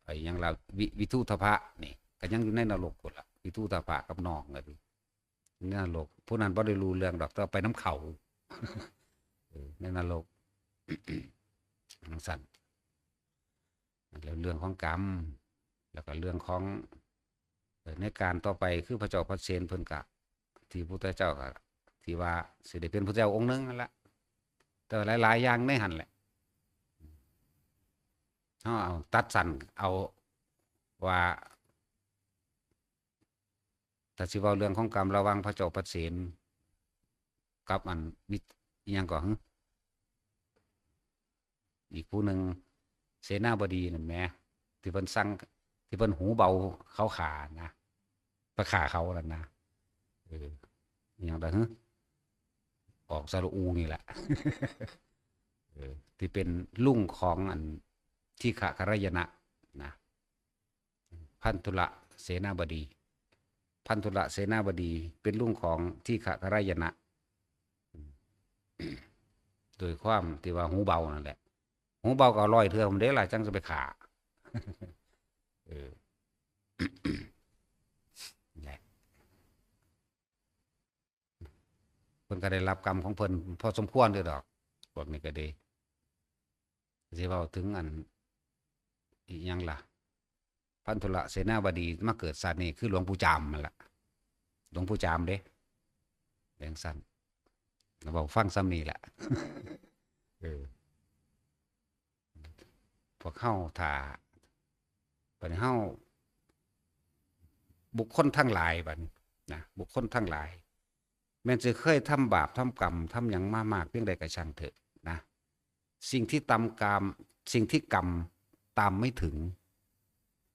ไอ้หยังล่ะ วิ วิทูธพะนี่ ก็ยังอยู่ในนรกพุ้นล่ะ วิทูธพะกับน้องก็ดี ในนรก ผู้นั้นบ่ได้รู้เรื่องดอก แต่ว่าไปนำเขา เออ ในนรก จั่งซั้น แล้วเรื่องของกรรม แล้วก็เรื่องของ เอ่อ ในการต่อไปคือพระเจ้าพระเสนเพิ่นกะ ที่พุทธเจ้ากะ ที่ว่าสิได้เป็นพระเจ้าองค์หนึ่งนั่นละ แต่ว่าหลายๆอย่างในหั่นแหละ เฮาเอาตัดสั้นเอาว่า ถ้าสิเว้าเรื่องของกรรมระหว่างพระเจ้าพระเสนกับอันมิตร อิหยังก่อ หึ อีกผู้หนึ่ง เสนาบดีนั่นแหม ที่เพิ่นสั่ง ที่เพิ่นหูเบาเขาฆ่านะ ไปฆ่าเขานั่นนะ เออ อิหยังล่ะ หึ ออกสระอูนี่แหละ เออ ที่เป็นลุงของอัน ทีฆะกรายนะ นะ พันธุละเสนาบดี พันธุละเสนาบดีเป็นลุงของทีฆะกรายนะ โดยความที่ว่าหูเบานั่นแหละ หูเบาก็เอาร้อยเทื่อมันได้ล่ะ จั่งจะไปฆ่า เออ แหละ เพิ่นก็ได้รับกรรมของเพิ่นพอสมควรเด้อดอก พวกนี้ก็ดี สิเว้าถึงอัน อีหยังล่ะ พันธุละเสนาบดีมาเกิดชาตินี้คือหลวงปู่จามนั่นล่ะ หลวงปู่จามเด้ จั่งซั้น เว้าฟังส่ำนี้ล่ะ เออ พวกเฮาถ้า บัดนี้เฮา บุคคลทั้งหลายบัดนี้นะ บุคคลทั้งหลาย แม้นจะเคยทำบาปทำกรรมทำหยังมามากเพียงใดก็ช่างเถอะนะ สิ่งที่ตามกรรม สิ่งที่กรรมตามไม่ถึง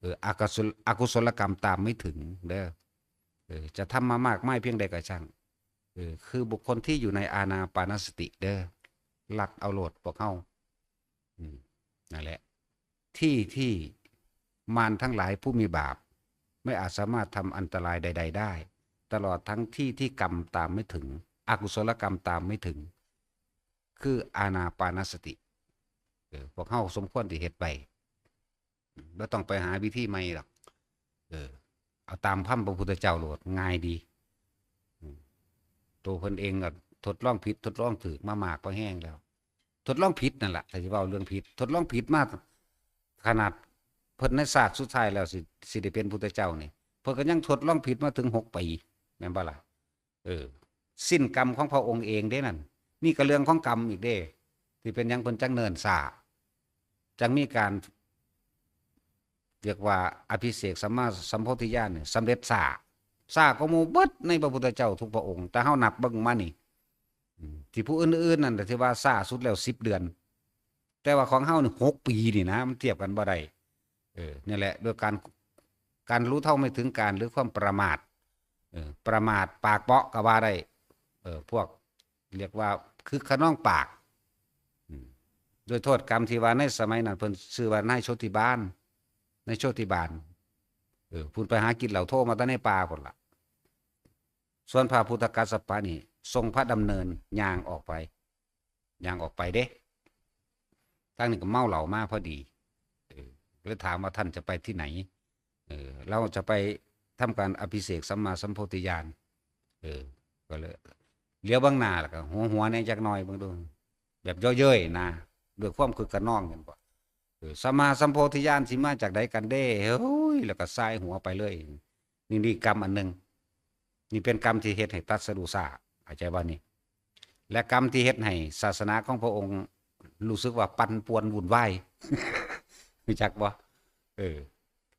เออ อกุศล อกุศลกรรมตามไม่ถึงเด้อ เออ จะทำมามากมายเพียงใดก็ช่าง เออ คือบุคคลที่อยู่ในอานาปานสติเด้อ ลัดเอาโลดพวกเฮา อืม นั่นแหละ ที่ที่มารทั้งหลายผู้มีบาป ไม่อาจสามารถทำอันตรายใดๆได้ ตลอดทั้งที่ที่กรรมตามไม่ถึง อกุศลกรรมตามไม่ถึง คืออานาปานสติ เออ พวกเฮาสมควรที่เฮ็ดไป บ่ต้องไปหาวิธีใหม่ดอก เออ เอาตามคำพระพุทธเจ้าโลด ง่ายดี อืม ตัวเพิ่นเองก็ทดลองผิดทดลองถูกมามากพอแฮงแล้ว ทดลองผิดนั่นล่ะ ถ้าสิเว้าเรื่องผิด ทดลองผิดมาขนาดเพิ่นในชาติสุดท้ายแล้วสิ สิได้เป็นพุทธเจ้านี่ เพิ่นก็ยังทดลองผิดมาถึงหกปี แม่นบ่ล่ะ เออ สิ้นกรรมของพระองค์เองเด้นั่น นี่ก็เรื่องของกรรมอีกเด้ ที่เป็นหยังเพิ่นจั่งเนิ่นช้า จั่งมีการ เรียกว่าอภิเษกสัมมาสัมโพธิญาณนี่สำเร็จช้า ช้ากว่าหมู่เบิดในพระพุทธเจ้าทุกพระองค์ แต่เฮานับเบิ่งมานี่ อืม ที่ผู้อื่นๆนั่นน่ะที่ว่าช้าสุดแล้วสิบเดือน แต่ว่าของเฮานี่หกปีนี่นะ มันเทียบกันบ่ได้ เออ นี่แหละ ด้วยการ การรู้เท่าไม่ถึงการ หรือความประมาท เออ ประมาทปากเปาะก็ว่าได้ เออ พวกเรียกว่าคึกคะนองปาก อืม ด้วยโทษกรรมที่ว่าในสมัยนั้นเพิ่นชื่อว่านายโชติบาล นายโชติบาล เออ เพิ่นไปหากินเหล้าโทมาแต่ในป่าพุ้นล่ะ ส่วนพระพุทธกัสสปะนี่ทรงพระดำเนินย่างออกไป ย่างออกไปเด้ ทางนี้ก็เมาเหล้ามาพอดี เออ เลยถามว่าท่านจะไปที่ไหน เออ เราจะไปทำการอภิเษกสัมมาสัมโพธิญาณ เออ ก็เลยเหลียวเบิ่งหน้าแล้วก็หัวๆ แหน่จักหน่อยเบิ่งดู แบบเยาะเย้ยนะ ด้วยความคึกคะนอง เห็นบ่ เออ สัมมาสัมโพธิญาณสิมาจากใดกันเด้ เฮ้ย แล้วก็สายหัวไปเลย นี่ นี่กรรมอันหนึ่ง นี่เป็นกรรมที่เฮ็ดให้ตรัสรู้ช้า เข้าใจบ่นี่ และกรรมที่เฮ็ดให้ศาสนาของพระองค์รู้สึกว่าปั่นป่วนวุ่นวาย รู้จักบ่ เออ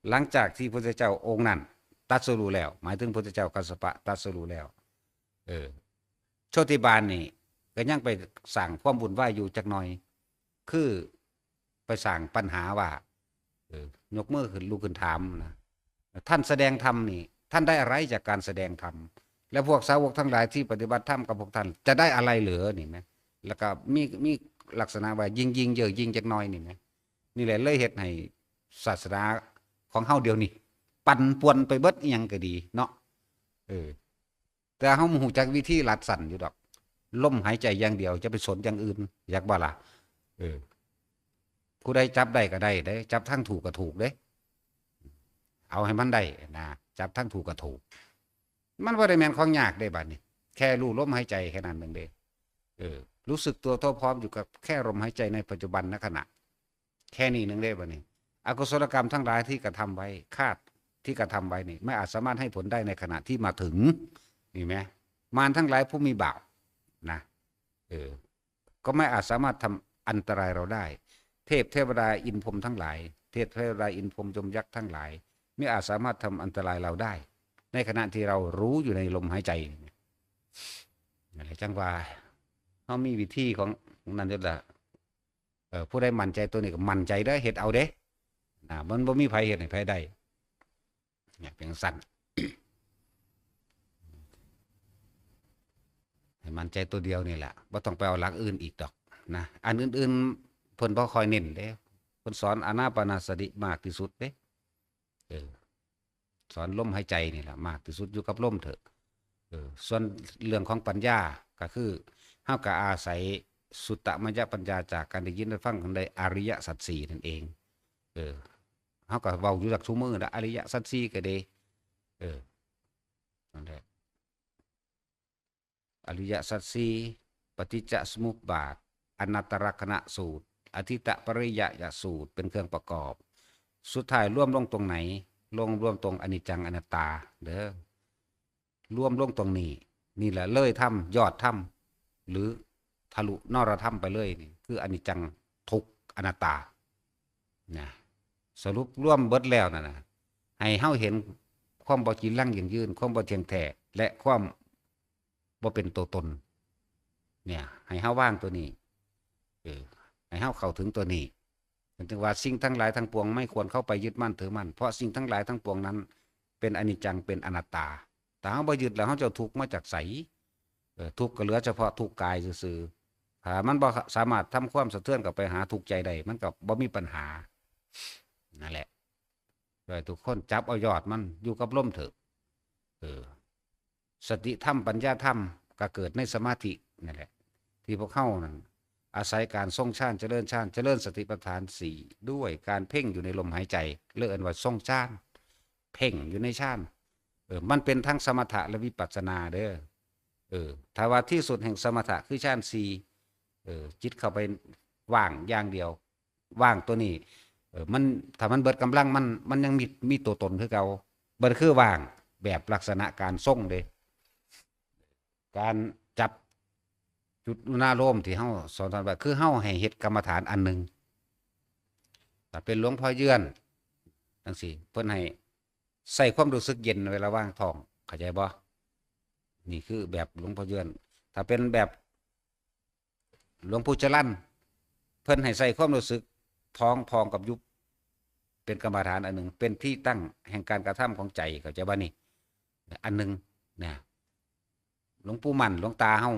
หลังจากที่พระพุทธเจ้าองค์นั้นตรัสรู้แล้ว หมายถึงพระพุทธเจ้ากัสสปะตรัสรู้แล้ว เออ โชติบาลนี่ก็ยังไปสร้างความวุ่นวายอยู่จักหน่อย คือไปสร้างปัญหาว่า เออ ยกมือขึ้น ลุกขึ้นถามนะ ท่านแสดงธรรมนี่ ท่านได้อะไรจากการแสดงธรรม และพวกสาวกทั้งหลายที่ปฏิบัติธรรมกับพวกท่านจะได้อะไรเหลือนี่นะ แล้วก็มี มีลักษณะว่ายิ่ง ยิ่งเยอะยิ่งจักหน่อยนี่นะ นี่แหละเลยเฮ็ดให้ศาสนาของเฮาเดี๋ยวนี้ปั่นป่วนไปเบิดอิหยังก็ดีเนาะ เออ แต่เฮาบ่ฮู้จักวิธีลัดสั้นอยู่ดอก ลมหายใจอย่างเดียว จะไปสนอย่างอื่น อยากบ่ล่ะ เออ ผู้ใดจับได้ก็ได้เด้ จับทางถูกก็ถูกเด้ เอาให้มันได้นะ จับทางถูกก็ถูก มันบ่ได้แม่นของยากเด้บัดนี้ แค่รู้ลมหายใจแค่นั้นหนึ่งเด้ เออ รู้สึกตัวทั่วพร้อมอยู่กับแค่ลมหายใจในปัจจุบันนขณะ แค่นี้หนึ่งเด้บัดนี้ อกุศลกรรมทั้งหลายที่กระทำไว้ คาดที่กระทำไว้นี่ ไม่อาจสามารถให้ผลได้ในขณะที่มาถึง นี่ไหม มารทั้งหลายผู้มีบาปนะ เออ ก็ไม่อาจสามารถทำอันตรายเราได้ เทพเทวดาอินพรหมทั้งหลาย เทพเทวดาอินพรหมยมยักษ์ทั้งหลาย ไม่อาจสามารถทำอันตรายเราได้ ในขณะที่เรารู้อยู่ในลมหายใจ นั่นแหละจังว่า เฮามีวิธีของนั่นอยู่ละ เออ ผู้ใดมั่นใจตัวนี้ก็มั่นใจเด้อ เฮ็ดเอาเด้ นะ มันบ่มีไผเฮ็ดให้ไผได้ เนี่ย เป็นจั่งซั้น ให้มั่นใจตัวเดียวนี่แหละ บ่ต้องไปเอาหลักอื่นอีกดอกนะ อันอื่นๆ เพิ่นบ่ค่อยเน้นเด้ เพิ่นสอนอานาปานสติมากที่สุดเด้ เออ สอนลมหายใจนี่แหละ มากที่สุด อยู่กับลมเถอะ เออ ส่วนเรื่องของปัญญาก็คือ เฮาก็อาศัยสุตตมยปัญญาจากการได้ยินได้ฟังของได้อริยสัจสี่นั่นเอง เออ เฮาก็เว้าอยู่จักซุมื้อละ อริยสัจสี่ก็ดี เออ นั่นแหละ อริยสัจสี่ ปฏิจจสมุปบาท อนัตตลักษณสูตร อธิตตปริยยสูตร เป็นเครื่องประกอบ สุดท้ายรวมลงตรงไหน ลง รวมตรงอนิจจังอนัตตา เด้อ รวมลงตรงนี้ นี่แหละเลยธรรม ยอดธรรม หรือทะลุนรธรรมไปเลยนี่ คืออนิจจัง ทุกข์ อนัตตา นะ สรุปรวมเบิดแล้วนั่นนะ ให้เฮาเห็นความบ่จีรังยั่งยืน ความบ่เที่ยงแท้ และความบ่เป็นตัวตน เนี่ย ให้เฮาวางตัวนี้ เออ ให้เฮาเข้าถึงตัวนี้ มันจึงว่าสิ่งทั้งหลายทั้งปวงไม่ควรเข้าไปยึดมั่นถือมั่น เพราะสิ่งทั้งหลายทั้งปวงนั้น เป็นอนิจจัง เป็นอนัตตา ถ้าเฮาบ่ยึดแล้ว เฮาจะเอาทุกข์มาจากไส เออ ทุกข์ก็เหลือเฉพาะทุกข์กายซื่อๆ ถ้ามันบ่สามารถทำความสะเทือนเข้าไปหาทุกข์ใจได้ มันก็บ่มีปัญหา นั่นแหละ ขอให้ทุกคนจับเอายอดมัน อยู่กับลมเถอะ เออ สติธรรม ปัญญาธรรม ก็เกิดในสมาธินั่นแหละ ที่พวกเฮานั่น อาศัยการทรงฌาน เจริญฌาน เจริญสติปัฏฐานสี่ ด้วยการเพ่งอยู่ในลมหายใจ เรียกว่าทรงฌาน เพ่งอยู่ในฌาน เออ มันเป็นทั้งสมถะและวิปัสสนาเด้อ เออ ถ้าว่าที่สุดแห่งสมถะคือฌานสี่ เออ จิตเข้าไปว่างอย่างเดียว ว่างตัวนี้ เออ มัน ถ้ามันเบิดกำลังมัน มันยังมี มีตัวตนคือเก่า บ่คือว่างแบบลักษณะการทรงเด้ การจับจุดอุณาโลมที่เฮาสอนท่านว่า คือเฮาให้เฮ็ดกรรมฐานอันหนึ่ง ถ้าเป็นหลวงพ่อเยือนจังซี่ เพิ่นให้ใส่ความรู้สึกเย็นไว้ระหว่างท้อง เข้าใจบ่ นี่คือแบบหลวงพ่อเยือน ถ้าเป็นแบบหลวงปู่จรัญ เพิ่นให้ใส่ความรู้สึกท้องพองกับยุบ เป็นกรรมฐานอันหนึ่ง เป็นที่ตั้งแห่งการกระทำของใจ เข้าใจบ่นี่ อันหนึ่งนะ หลวงปู่มั่น หลวงตาเฮา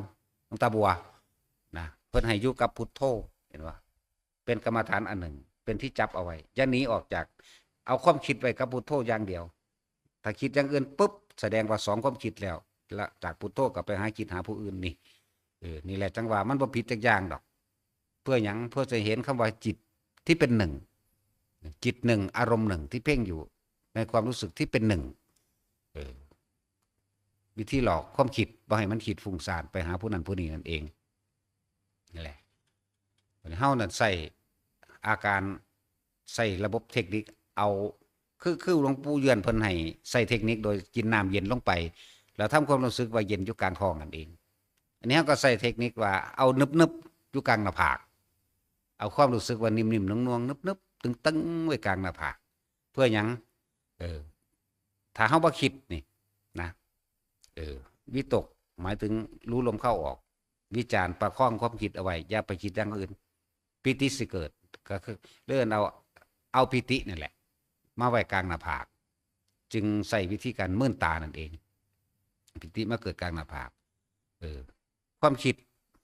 หลวงตาบัว นะ เพิ่นให้อยู่กับพุทโธ เห็นบ่ เป็นกรรมฐานอันหนึ่ง เป็นที่จับเอาไว้ อย่าหนีออกจาก เอาความคิดไว้กับพุทโธอย่างเดียว ถ้าคิดอย่างอื่นปุ๊บ แสดงว่าสองความคิดแล้ว ละจากพุทโธก็ไปหาคิดหาผู้อื่นนี่ เออ นี่แหละจังว่ามันบ่ผิดจักอย่างดอก เพื่อหยัง เพื่อจะเห็นคำว่าจิตที่เป็นหนึ่ง จิตหนึ่ง อารมณ์หนึ่งที่เพ่งอยู่ ในความรู้สึกที่เป็นหนึ่ง เออ วิธีหลอกความคิดบ่ให้มันคิดฟุ้งซ่านไปหาผู้นั้นผู้นี้นั่นเอง นั่นแหละ เฮานั่นใส่อาการ ใส่ระบบเทคนิค เอา คือ คือหลวงปู่เยือนเพิ่นให้ใส่เทคนิคโดยกินน้ำเย็นลงไป แล้วทำความรู้สึกว่าเย็นอยู่กลางท้องนั่นเอง อันนี้เฮาก็ใส่เทคนิคว่าเอานึบๆ อยู่กลางหน้าผาก เอาความรู้สึกว่านิ่มๆ นวลๆ นึบๆ ตึงๆ ไว้กลางหน้าผาก เพื่อหยัง เออ ถ้าเฮาบ่คิดนี่นะ เออ วิตก หมายถึงรู้ลมเข้าออก วิจารณ์ ประคองความคิดเอาไว้ อย่าไปคิดอย่างอื่น ปีติสิเกิด ก็คือเลื่อนเอา เอาปีตินั่นแหละ มาไว้กลางหน้าผาก จึงใส่วิธีการเมินตานั่นเอง ปีติมาเกิดกลางหน้าผาก เออ ความคิด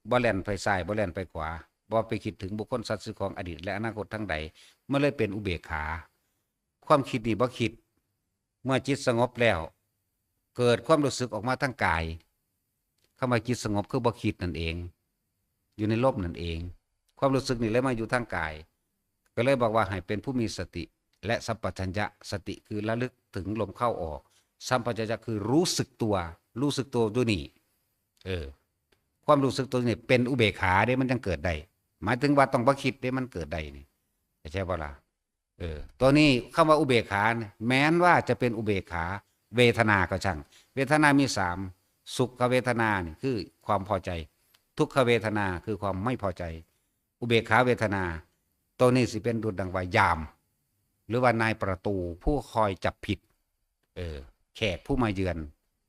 บ่แล่นไปซ้าย บ่แล่นไปขวา บ่ไปคิดถึงบุคคล สัตว์ สิ่งของ อดีต และอนาคตทั้งใด มันเลยเป็นอุเบกขา ความคิดนี่บ่คิด เมื่อจิตสงบแล้ว เกิดความรู้สึกออกมาทางกาย คำว่าจิตสงบคือบ่คิดนั่นเอง อยู่ในลมนั่นเอง ความรู้สึกนี่เลยมาอยู่ทางกาย ก็เลยบอกว่าให้เป็นผู้มีสติ และสัมปชัญญะ สติคือระลึกถึงลมเข้าออก สัมปชัญญะคือรู้สึกตัว รู้สึกตัวอยู่นี่ เออ ความรู้สึกตัวนี้เป็นอุเบกขาเด้ มันจังเกิดได้ หมายถึงว่าต้องบ่คิดเด้ มันเกิดได้นี่ เข้าใจบ่ล่ะ เออ ตัวนี้คำว่าอุเบกขาเนี่ย แม้นว่าจะเป็นอุเบกขาเวทนาก็ช่าง เวทนามีสาม สุขเวทนานี่คือความพอใจ ทุกขเวทนาคือความไม่พอใจ อุเบกขาเวทนา ตัวนี้สิเป็นดุจดังว่ายาม หรือว่านายประตูผู้คอยจับผิด เออ แขกผู้มาเยือน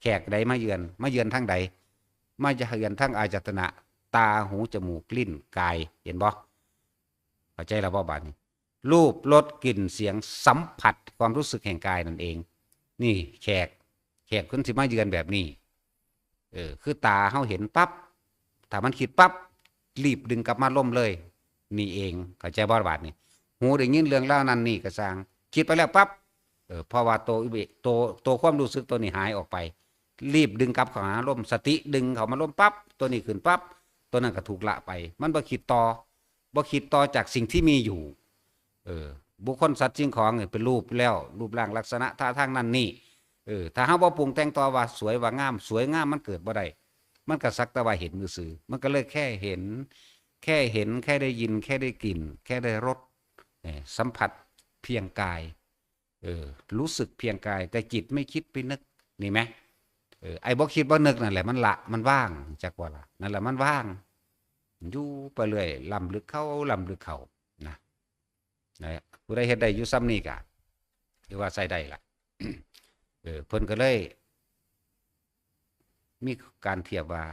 แขกใดมาเยือน มาเยือนทางใด มาเยือนทางอายตนะ ตา หู จมูก ลิ้น กาย เห็นบ่ เข้าใจแล้วบ่บาดนี้ รูป รส กลิ่น เสียง สัมผัส ความรู้สึกแห่งกายนั่นเอง นี่แขก แขกคนสิมาเยือนแบบนี้ เออ คือตาเฮาเห็นปั๊บ ถ้ามันคิดปั๊บ รีบดึงกลับมาลมเลย นี่เอง เข้าใจบ่บาดนี้ หูได้ยินเรื่องราวนั่นนี่ก็ซ่าง คิดไปแล้วปั๊บ เออ เพราะว่าตัวอุเบก ตัว ตัวความรู้สึกตัวนี้หายออกไป รีบดึงกลับเข้าหาลม สติดึงเข้ามาลมปั๊บ ตัวนี้ขึ้นปั๊บ ตัวนั้นก็ถูกละไป มันบ่คิดต่อ บ่คิดต่อจากสิ่งที่มีอยู่ เออ บุคคล สัตว์ สิ่งของเนี่ยเป็นรูปแล้ว รูปร่างลักษณะท่าทางนั่นนี่ เออ ถ้าเฮาบ่ปรุงแต่งต่อว่าสวยว่างาม สวยงามมันเกิดบ่ได้ มันก็สักแต่ว่าเห็นซื่อๆ มันก็เลยแค่เห็น แค่เห็น แค่ได้ยิน แค่ได้กลิ่น แค่ได้รส เออ สัมผัสเพียงกาย เออ รู้สึกเพียงกาย แต่จิตไม่คิดไปนึก นี่ไหม เออ ไอ้บ่คิดบ่นึกนั่นแหละ มันละ มันว่าง จักว่าละ นั่นแหละมันว่าง อยู่ไปเรื่อย ล้ำลึกเข้า ล้ำลึกเข้า นะ นะ ผู้ใดเฮ็ดได้อยู่ส่ำนี้ก็ถือว่าใช้ได้ละ เออ เพิ่นก็เลย มีการเทียบว่า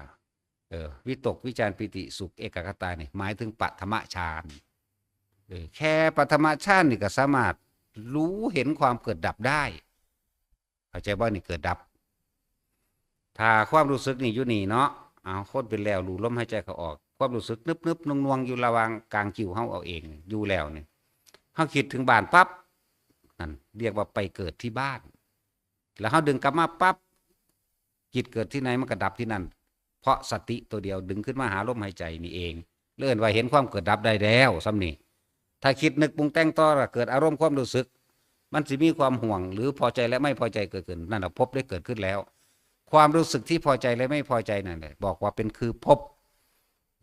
เออ วิตก วิจาร ปีติ สุข เอกัคคตานี่ หมายถึงปฐมฌาน เออ แค่ปฐมฌานนี่ก็สามารถรู้เห็นความเกิดดับได้ เข้าใจบ่ นี่เกิดดับ ถ้าความรู้สึกนี่อยู่นี่เนาะ เอา คนเป็นแล้วรู้ลมหายใจเข้าออก ความรู้สึกนึบๆ หน่วงๆ อยู่ระหว่างกลางคิ้วเฮาเอาเอง อยู่แล้วนี่ เฮาคิดถึงบ้านปั๊บ นั่นเรียกว่าไปเกิดที่บ้าน แล้วเฮาดึงกลับมาปั๊บ จิตเกิดที่ไหนมันก็ดับที่นั่น เพราะสติตัวเดียวดึงขึ้นมาหาลมหายใจนี่เอง เรียกว่าเห็นความเกิดดับได้แล้วส่ำนี้ ถ้าคิดนึกปรุงแต่งต่อ ก็เกิดอารมณ์ความรู้สึก มันสิมีความห่วงหรือพอใจและไม่พอใจเกิดขึ้น นั่นน่ะภพได้เกิดขึ้นแล้ว ความรู้สึกที่พอใจและไม่พอใจนั่นแหละ บอกว่าเป็นคือภพ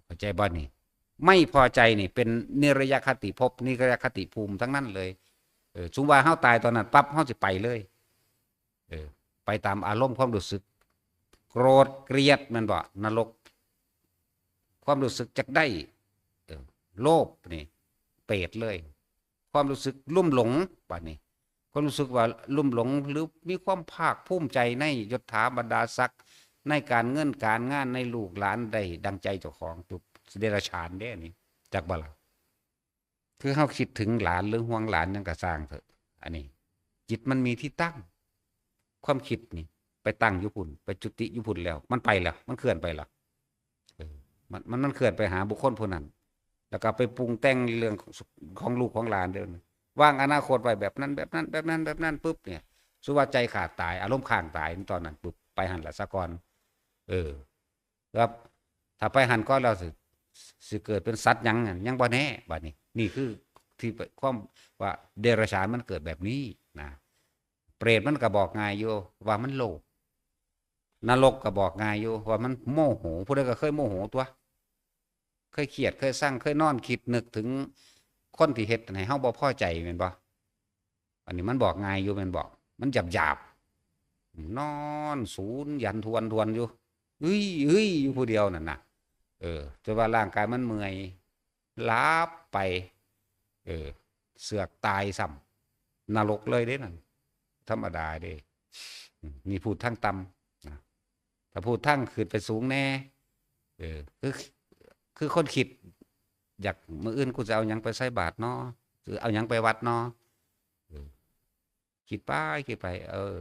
เข้าใจบ่นี่ ไม่พอใจนี่เป็นนิรยคติภพ นิรยคติภูมิทั้งนั้นเลย เออ สมมุติว่าเฮาตายตอนนั้นปั๊บ เฮาสิไปเลย เออ ไปตามอารมณ์ความรู้สึก โกรธ เกลียด แม่นบ่ นรก ความรู้สึกจักได้ เออ โลภนี่ เปรตเลย ความรู้สึกลุ่มหลง บัดนี้ ความรู้สึกว่าลุ่มหลง หรือมีความภาคภูมิใจในยศถาบรรดาศักดิ์ ในการเงินการงาน ในลูกหลานได้ดังใจเจ้าของ ถูกเดรัจฉานเด้ อันนี้ จักบ่ล่ะ คือเฮาคิดถึงหลานหรือห่วงหลานหยังก็ซ่างเถอะ อันนี้ จิตมันมีที่ตั้ง ความคิดนี่ ไปตั้งอยู่พุ้น ไปจุติอยู่พุ้นแล้ว มันไปแล้ว มันเคลื่อนไปแล้ว เออ มัน มัน มันเคลื่อนไปหาบุคคลผู้นั้น แล้วก็ไปปรุงแต่งเรื่องของลูกของหลานเด้อ วางอนาคตไว้แบบนั้น แบบนั้น แบบนั้น แบบนั้นปุ๊บเนี่ย สุว่าใจขาดตาย อารมณ์ค้างตายตอนนั้นปุ๊บ ไปหั่นละซะก่อน เออ ครับ ถ้าไปหั่นก่อนแล้วสิ สิเกิดเป็นสัตว์หยังนั่น ยังบ่แน่ บัดนี้ นี่คือที่ความว่าเดรัจฉานมันเกิดแบบนี้นะ เปรตมันก็บอกง่ายอยู่ว่ามันโลภ นรกก็บอกง่ายอยู่ว่ามันโมโห ผู้ใดก็เคยโมโหตัว เคยเครียด เคยซัง เคยนอนคิดนึกถึงคนที่เฮ็ดให้เฮาบ่พอใจแม่นบ่ อันนี้มันบอกง่ายอยู่แม่นบ่ มันหยาบๆ นอนสูนหยันทวนทวนอยู่ เฮ้ย เฮ้ย อยู่ผู้เดียวนั่นน่ะ เออ จนว่าร่างกายมันเมื่อย หลับไป เออ เสือกตายซ้ำ นรกเลยเด้นั่น ธรรมดาเด้ อืม นี่พูดทางต่ำนะ ถ้าพูดทางขึ้นไปสูงแน่ เออ คือ คือคนคิด อยาก มื้ออื่นกูจะเอาหยังไปใส่บาตรน้อ หรือเอาหยังไปวัดน้อ เออ คิดไป คิดไป เออ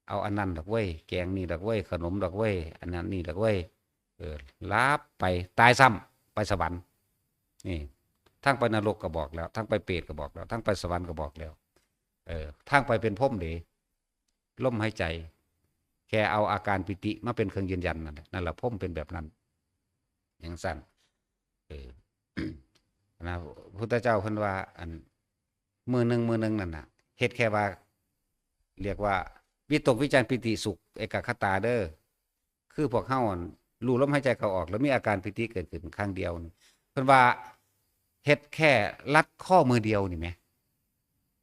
เอาอันนั้นดอกเว้ย แกงนี่ดอกเว้ย ขนมดอกเว้ย อันนั้นนี่ดอกเว้ย เออ หลับไป ตายซ้ำ ไปสวรรค์ นี่ ทางไปนรกก็บอกแล้ว ทางไปเปรตก็บอกแล้ว ทางไปสวรรค์ก็บอกแล้ว เออ ทางไปเป็นพรหมเด้ ลมหายใจ แค่เอาอาการปีติมาเป็นเครื่องยืนยันนั่นแหละ นั่นแหละพรหมเป็นแบบนั้น จั่งซั้น เออ นะ พุทธเจ้าเพิ่นว่า อัน มื้อหนึ่ง มื้อหนึ่งนั่นน่ะ เฮ็ดแค่ว่า เรียกว่า วิตกวิจารปีติสุข เอกัคคตาเด้อ คือพวกเฮาหั่น รู้ลมหายใจเข้าออก แล้วมีอาการปีติเกิดขึ้นครั้งเดียวนี่ เพิ่นว่า เฮ็ดแค่ลัดข้อมือเดียวนี่แหม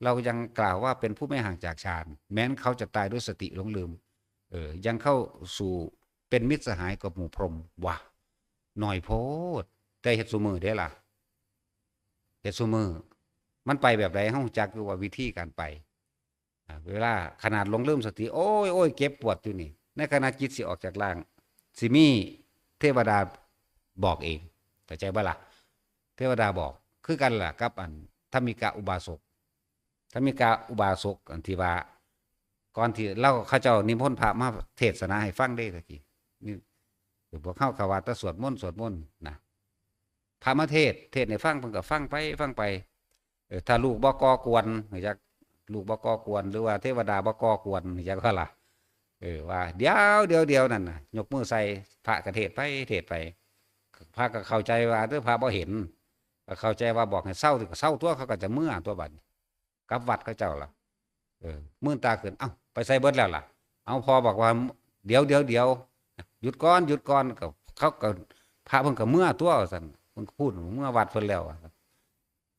เรายังกล่าวว่าเป็นผู้ไม่ห่างจากฌาน แม้นเขาจะตายด้วยสติหลงลืม เออ ยังเข้าสู่เป็นมิตรสหายกับหมู่พรหม ว่ะ น้อยโพด แต่เฮ็ดซุมื้อเด้ล่ะ เฮ็ดซุมื้อ มันไปแบบใด เฮารู้จักอยู่ว่าวิธีการไป อ่า เวลาขนาดหลงลืมสติ โอ้ย โอ้ย เจ็บปวดอยู่นี่ ในขณะจิตสิออกจากร่าง สิมีเทวดาบอกเอง เข้าใจบ่ล่ะ เทวดาบอก คือกันล่ะกับอันธรรมิกะอุบาสก ธรรมิกะอุบาสก อันที่ว่า ก่อนที่ลาว เขาเจ้านิมนต์พระมาเทศนาให้ฟังเด้ตะกี้ นี่ พวกเฮาก็ว่าแต่สวดมนต์ สวดมนต์นะ พระมาเทศน์ เทศน์ให้ฟัง เพิ่นก็ฟังไป ฟังไป เออ ถ้าลูกบ่ก่อกวน จัก ลูกบ่ก่อกวน หรือว่าเทวดาบ่ก่อกวน จักว่าล่ะ เออ ว่า เดี๋ยว เดี๋ยว เดี๋ยวนั่นน่ะ ยกมือใส่ พระก็เทศน์ไป เทศน์ไป พระก็เข้าใจว่า เด้อ พระบ่เห็น ก็เข้าใจว่าบอกให้เซา ก็เซาตั๊ว เขาก็จะเมือตั๊วบัดนี้ กลับวัดเขาเจ้าล่ะ เออ มื่นตาขึ้น เอ้า ไปไสเบิดแล้วล่ะ เอา พ่อบอกว่า เดี๋ยว เดี๋ยว เดี๋ยว หยุดก่อน หยุดก่อน ก็ เขาก็ พระเพิ่นก็เมือตั๊ว ว่าซั่น เพิ่นก็พูดเมือวัดเพิ่นแล้ว ว่าซั่น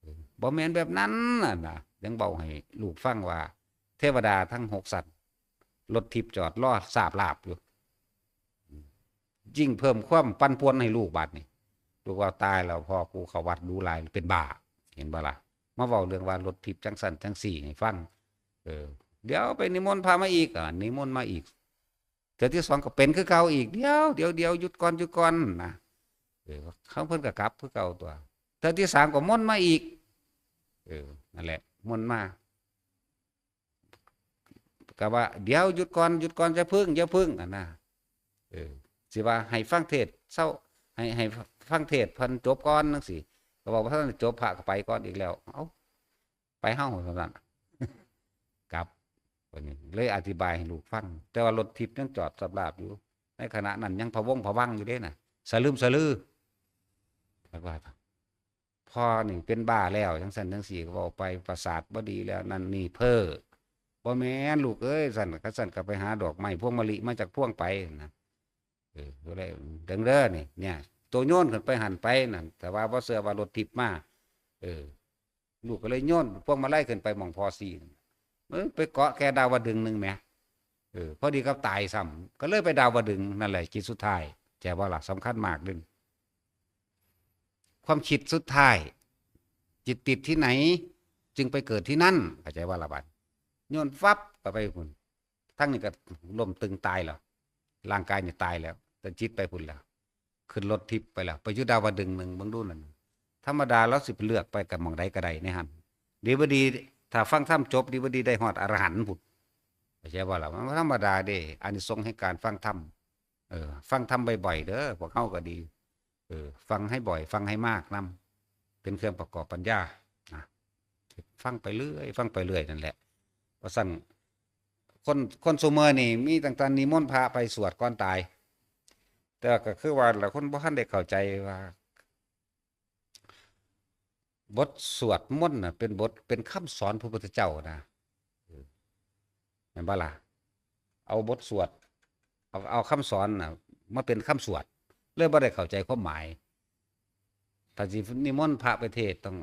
เออ บ่แม่นแบบนั้นน่ะนะ ยังเว้าให้ลูกฟังว่า เทวดาทั้งหกชั้น รถทิพย์จอดรอสาบลาบอยู่ ยิ่งเพิ่มความปั่นป่วนให้ลูกบัดนี้ ลูกว่า ตายแล้ว พ่อกูเข้าวัดดูหลาย เป็นบ้า เห็นบ่ล่ะ มาเว้าเรื่องว่ารถทิพย์จั่งซั้นจั่งซี้ให้ฟัง เออ เดี๋ยวไปนิมนต์พระมาอีก อ่า นิมนต์มาอีก เทื่อที่สองก็เป็นคือเก่าอีก เดี๋ยว เดี๋ยว เดี๋ยว หยุดก่อน หยุดก่อน นะ เออ เขาเพิ่นก็กลับคือเก่าตั๊ว เทื่อที่สามก็มนต์มาอีก เออ นั่นแหละ มนต์มา ก็ว่า เดี๋ยว หยุดก่อน หยุดก่อน อย่าพึ่ง อย่าพึ่ง อันน่ะ เออ สิว่าให้ฟังเทศน์เซา ให้ ให้ฟังเทศน์เพิ่นจบก่อนจั่งซี้ ก็บอกว่าท่านจบ พระก็ไปก่อนอีกแล้ว เอ้า ไปเฮา ว่าซั่น กลับ บัดนี้เลยอธิบายให้ลูกฟัง แต่ว่ารถทิพย์ยังจอดสาบลาบอยู่ ในขณะนั้นยังพะวงพะวังอยู่เด้น่ะ สะลึมสะลือ แล้วว่า พ่อนี่เป็นบ้าแล้ว จั่งซั้นจั่งซี้ ก็เว้าไป ประสาทบ่ดีแล้ว นั่นนี่เพ้อ บ่แม่นลูกเอ้ย ซั่น คันซั่นก็ไปหาดอกไม้พวงมะลิมาจักพวงไปนะ เออ ก็เลย เด้อ นี่ เนี่ย โตโยนขึ้นไปหั่นไปนั่น แต่ว่าบ่เชื่อว่ารถทิพย์มา เออ ลูกก็เลยโยนพวงมาลัยขึ้นไปหม่องพ่อซี้ เออ ไปเกาะแค่ดาวดึงส์หนึ่งแหม เออ พอดีกับตายซ้ำ ก็เลยไปดาวดึงส์ นั่นแหละจิตสุดท้าย เข้าใจบ่ล่ะ สำคัญมากเด้อ ความคิดสุดท้าย จิตติดที่ไหน จึงไปเกิดที่นั่น เข้าใจบ่ล่ะบัด โยนฟับเข้าไปพุ้น ทั้งนี้ก็ล้มตึงตายแล้ว ร่างกายนี่ตายแล้ว แต่จิตไปพุ้นแล้ว ขึ้นรถทิพย์ไปแล้ว ไปอยู่ดาวดึงส์หนึ่ง เบิ่งดูนั่น ธรรมดาลาวสิไปเลือกไปกับหม่องใดก็ได้ในหั่น ดีบ่ดี ถ้าฟังธรรมจบ ดีบ่ดีได้ฮอดอรหันต์พุ้น เข้าใจบ่ล่ะ มันธรรมดาเด้ อานิสงส์แห่งการฟังธรรม เออ ฟังธรรมบ่อยๆ เด้อ พวกเฮาก็ดี เออ ฟังให้บ่อย ฟังให้มากนำ เป็นเครื่องประกอบปัญญานะ ฟังไปเรื่อย ฟังไปเรื่อยนั่นแหละ ว่าซั่น คน คนซุมื้อนี่มีตั้งแต่นิมนต์พระไปสวดก่อนตาย แต่ก็คือว่าหลายคนบ่ทันได้เข้าใจว่า บทสวดมนต์น่ะเป็นบท เป็นคำสอนพระพุทธเจ้านะ เออ แม่นบ่ล่ะ เอาบทสวด เอา เอาคำสอนน่ะมาเป็นคำสวด เลยบ่ได้เข้าใจความหมาย ถ้าสินิมนต์พระไปเทศน์ต้อง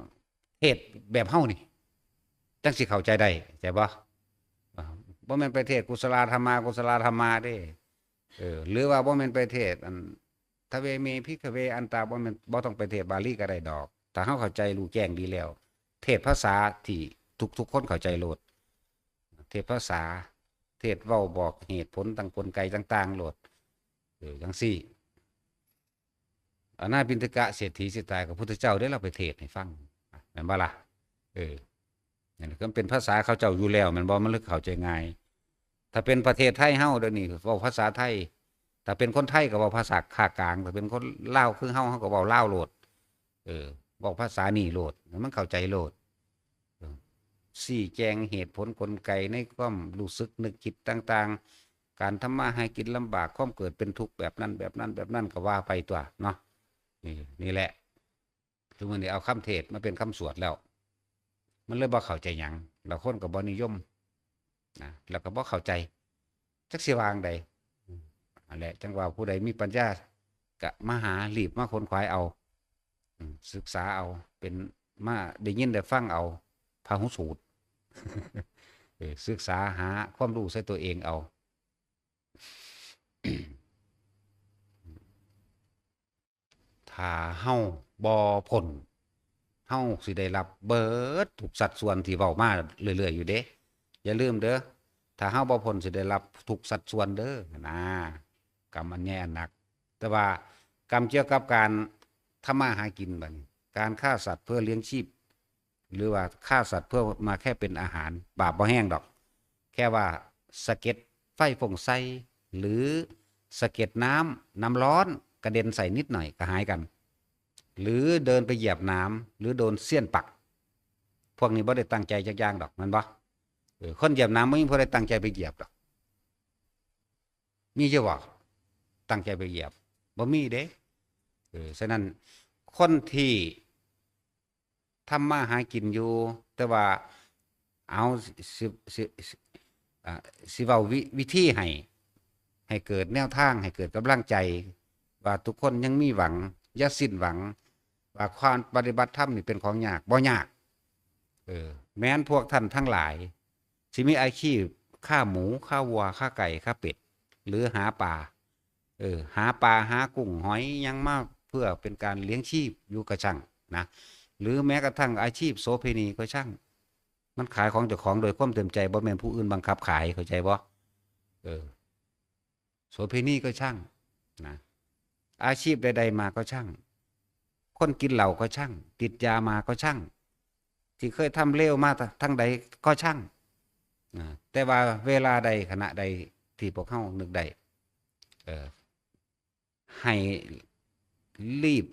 เทศน์แบบเฮานี่ จั่งสิเข้าใจได้ เข้าใจบ่ อ่า บ่แม่นไปเทศน์กุศลาธรรมา กุศลาธรรมาเด้ เออ หรือว่าบ่แม่นไปเทศน์อัน ทะเวเม ภิกขเว อันตา บ่แม่น บ่ต้องไปเทศน์บาลีก็ได้ดอก ถ้าเฮาเข้าใจรู้แจ้งดีแล้ว เทศน์ภาษาที่ทุกๆคนเข้าใจโลด เทศน์ภาษา เทศน์เว้าบอกเหตุผลต่างกลไกต่างๆโลด เออ จั่งซี้ อานาถปิณฑกะเศรษฐีสิตายกับพุทธเจ้าได้เราไปเทศน์ให้ฟัง แม่นบ่ล่ะ เออ นั่นก็เป็นภาษาเขาเจ้าอยู่แล้ว แม่นบ่ มันเลยเข้าใจง่าย ถ้าเป็นประเทศไทยเฮาเดี๋ยวนี้เว้าภาษาไทย ถ้าเป็นคนไทยก็เว้าภาษาภาคกลาง ถ้าเป็นคนลาวคือเฮา เฮาก็เว้าลาวโลด เออ เว้าภาษานี่โลด มันเข้าใจโลด เออ ชี้แจงเหตุผลกลไกในความรู้สึกนึกคิดต่างๆ การทำมาหากินลำบาก ความเกิดเป็นทุกข์แบบนั้น แบบนั้น แบบนั้น ก็ว่าไปตั๊วเนาะ นี่ นี่แหละ ซุมื้อนี้เอาคำเทศน์มาเป็นคำสวดแล้ว มันเลยบ่เข้าใจหยัง แล้วคนก็บ่นิยมนะ แล้วก็บ่เข้าใจ จักสิว่าจั่งใด อืม นั่นแหละ จั่งว่าผู้ใดมีปัญญาก็มาหา รีบมาขนขวายเอา อืม ศึกษาเอา เป็น มาได้ยินได้ฟังเอา พหูสูตร เออ ศึกษาหาความรู้ใส่ตัวเองเอา ถ้าเฮาบ่พ้น เฮาสิได้รับเบิดทุกสัดส่วนที่เว้ามาเรื่อยๆอยู่เด้ อย่าลืมเด้อ ถ้าเฮาบ่พ้นสิได้รับทุกสัดส่วนเด้อ นะ กรรมอันใหญ่อันหนัก แต่ว่ากรรมเกี่ยวกับการทำมาหากินบัดนี้ การฆ่าสัตว์เพื่อเลี้ยงชีพ หรือว่าฆ่าสัตว์เพื่อมาแค่เป็นอาหาร บาปบ่แฮงดอก แค่ว่าสะเก็ดไฟฟงใส่ หรือสะเก็ดน้ำ น้ำร้อนกระเด็นใส่นิดหน่อยก็หายกัน หรือเดินไปเหยียบหนาม หรือโดนเสี้ยนปัก พวกนี้บ่ได้ตั้งใจจักอย่างดอก แม่นบ่ เออ คนเหยียบหนามบ่มีผู้ใดตั้งใจไปเหยียบดอก มีอยู่บ่ ตั้งใจไปเหยียบ บ่มีเด้ เออ ฉะนั้นคนที่ทำมาหากินอยู่ แต่ว่า เอา สิ สิ สิ สิ อ่า สิเว้าวิ วิธีให้ ให้เกิดแนวทาง ให้เกิดกำลังใจ ว่าทุกคนยังมีหวัง อย่าสิ้นหวัง ว่าความปฏิบัติธรรมนี่เป็นของยาก บ่ยาก เออ แม้นพวกท่านทั้งหลาย สิมีอาชีพฆ่าหมู ฆ่าวัว ฆ่าไก่ ฆ่าเป็ด หรือหาปลา เออ หาปลา หากุ้ง หอย หยังมาเพื่อเป็นการเลี้ยงชีพอยู่ก็ช่างนะ หรือแม้กระทั่งอาชีพโสเภณีก็ช่าง มันขายของเจ้าของโดยความเต็มใจ บ่แม่นผู้อื่นบังคับขาย เข้าใจบ่ เออ โสเภณีก็ช่างนะ อาชีพใดๆมาก็ช่าง คนกินเหล้าก็ช่าง ติดยามาก็ช่าง ที่เคยทำเลวมาทางใดก็ช่างนะ แต่ว่าเวลาใดขณะใดที่พวกเฮานึกได้ เออ ให้รีบ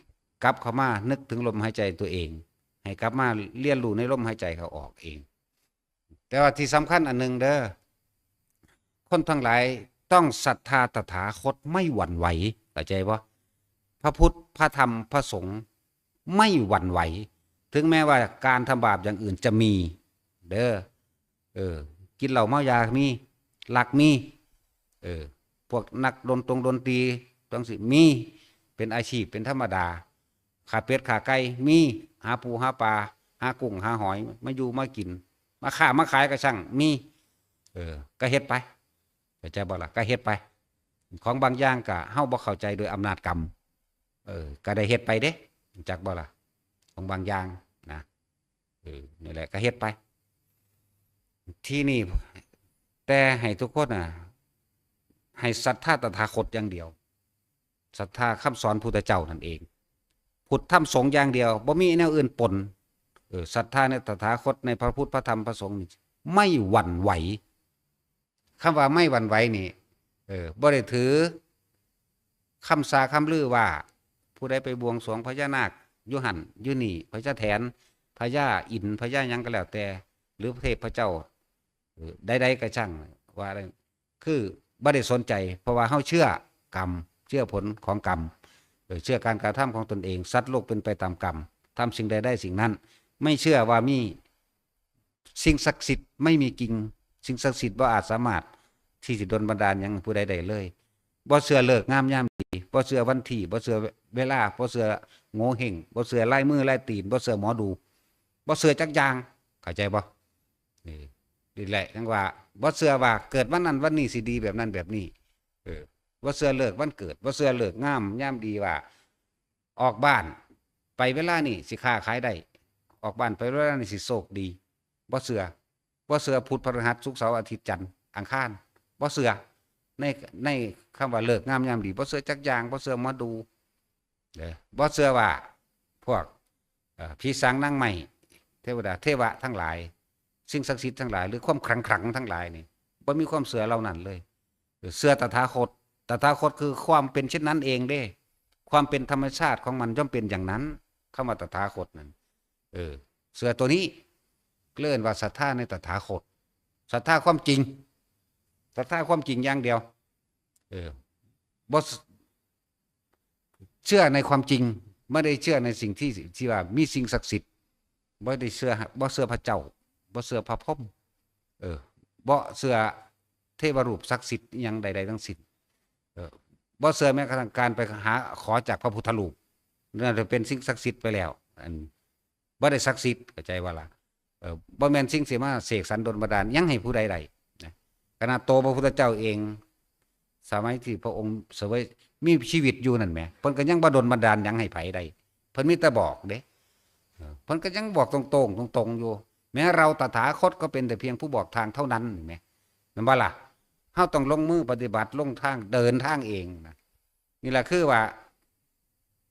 กลับเข้ามานึกถึงลมหายใจตัวเอง ให้กลับมาเรียนรู้ในลมหายใจเข้าออกเอง แต่ว่าที่สำคัญอันหนึ่งเด้อ คนทั้งหลายต้องศรัทธาตถาคตไม่หวั่นไหว เข้าใจบ่ พระพุทธ พระธรรม พระสงฆ์ไม่หวั่นไหว ถึงแม้ว่าการทำบาปอย่างอื่นจะมี เด้อ เออ กินเหล้าเมายามี ลักมี เออ พวกนักดนตรงดนตรีจั่งซี้มี เป็นอาชีพ เป็นธรรมดา ฆ่าเป็ดฆ่าไก่มี หาปูหาปลา หากุ้งหาหอย มาอยู่มากิน มาค้ามาขายก็ช่างมี เออ ก็เฮ็ดไป เข้าใจบ่ล่ะ ก็เฮ็ดไป ของบางอย่างก็เฮาบ่เข้าใจโดยอำนาจกรรม เออ ก็ได้เฮ็ดไปเด้ รู้จักบ่ล่ะ ของบางอย่างนะ เออ นี่แหละ ก็เฮ็ดไป ที่นี่ แต่ให้ทุกคนน่ะ ให้ศรัทธาตถาคตอย่างเดียว ศรัทธาคำสอนพุทธเจ้านั่นเอง พุทธธรรมสงฆ์อย่างเดียว บ่มีแนวอื่นปน เออ ศรัทธาในตถาคต ในพระพุทธ พระธรรม พระสงฆ์นี่ ไม่หวั่นไหว คำว่าไม่หวั่นไหวนี่ เออ บ่ได้ถือคำสาปคำลือว่า ผู้ใดไปบวงสรวงพญานาค อยู่หั่นอยู่นี่ พญาแถน พญาอินทร์ พญาหยังก็แล้วแต่ หรือเทพเจ้า เออ ใดๆก็ช่าง ว่าอะไร คือบ่ได้สนใจ เพราะว่าเฮาเชื่อกรรม เชื่อผลของกรรม เออ เชื่อการกระทำของตนเอง สัตว์โลกเป็นไปตามกรรม ทำสิ่งใดได้สิ่งนั้น ไม่เชื่อว่ามีสิ่งศักดิ์สิทธิ์ ไม่มีจริง สิ่งศักดิ์สิทธิ์บ่อาจสามารถที่สิดลบันดาลหยังผู้ใดได้เลย บ่เชื่อฤกษ์งามยามดี บ่เชื่อวันที่ บ่เชื่อเวลา บ่เชื่อโงเฮง บ่เชื่อลายมือลายตีน บ่เชื่อหมอดู บ่เชื่อจักอย่าง เข้าใจบ่ นี่ นี่แหละจั่งว่า บ่เชื่อว่าเกิดวันนั้นวันนี้สิดีแบบนั้นแบบนี้ เออ บ่เชื่อฤกษ์วันเกิด บ่เชื่อฤกษ์งามยามดีว่า ออกบ้านไปเวลานี้สิค้าขายได้ ออกบ้านไปเวลานี้สิโชคดี บ่เชื่อ บ่เชื่อพุธพฤหัสศุกร์เสาร์อาทิตย์จันทร์อังคาร บ่เชื่อ ใน ในคำว่าฤกษ์งามยามดี บ่เชื่อจักอย่าง บ่เชื่อหมอดู เด้อ บ่เชื่อว่าพวก เอ่อ ผีสางนางไม้ เทวดา เทวะทั้งหลาย สิ่งศักดิ์สิทธิ์ทั้งหลาย หรือความขลังๆทั้งหลายนี่ บ่มีความเชื่อเหล่านั้นเลย เชื่อตถาคต ตถาคตคือความเป็นเช่นนั้นเองเด้ ความเป็นธรรมชาติของมันย่อมเป็นอย่างนั้น คำว่าตถาคตนั้น เออ เชื่อตัวนี้ เรียกว่าศรัทธาในตถาคต ศรัทธาความจริง ศรัทธาความจริงอย่างเดียว เออ บ่ เชื่อในความจริง ไม่ได้เชื่อในสิ่งที่ ที่ว่ามีสิ่งศักดิ์สิทธิ์ บ่ได้เชื่อ บ่เชื่อพระเจ้า บ่เชื่อพระพรหม เออ บ่เชื่อเทวรูปศักดิ์สิทธิ์อิหยังใดๆทั้งสิ้น เออ บ่เชื่อแม้กระทั่งการไปหาขอจากพระพุทธรูป นั่นจะเป็นสิ่งศักดิ์สิทธิ์ไปแล้ว อัน บ่ได้ศักดิ์สิทธิ์ เข้าใจบ่ล่ะ เออ บ่แม่นสิ่งสิมาเสกสรรดลบันดาลหยังให้ผู้ใดได้นะ ขนาดตัวพระพุทธเจ้าเอง สมัยที่พระองค์เสวย มีชีวิตอยู่นั่นแหม เพิ่นก็ยังบ่ดลบันดาลหยังให้ไผได้ เพิ่นมีแต่บอกเด้ เออ เพิ่นก็ยังบอกตรงๆ ตรงๆอยู่ แม้เราตถาคตก็เป็นแต่เพียงผู้บอกทางเท่านั้น เห็นไหม แม่นบ่ล่ะ เฮาต้องลงมือปฏิบัติ ลงทาง เดินทางเองนะ นี่แหละคือว่า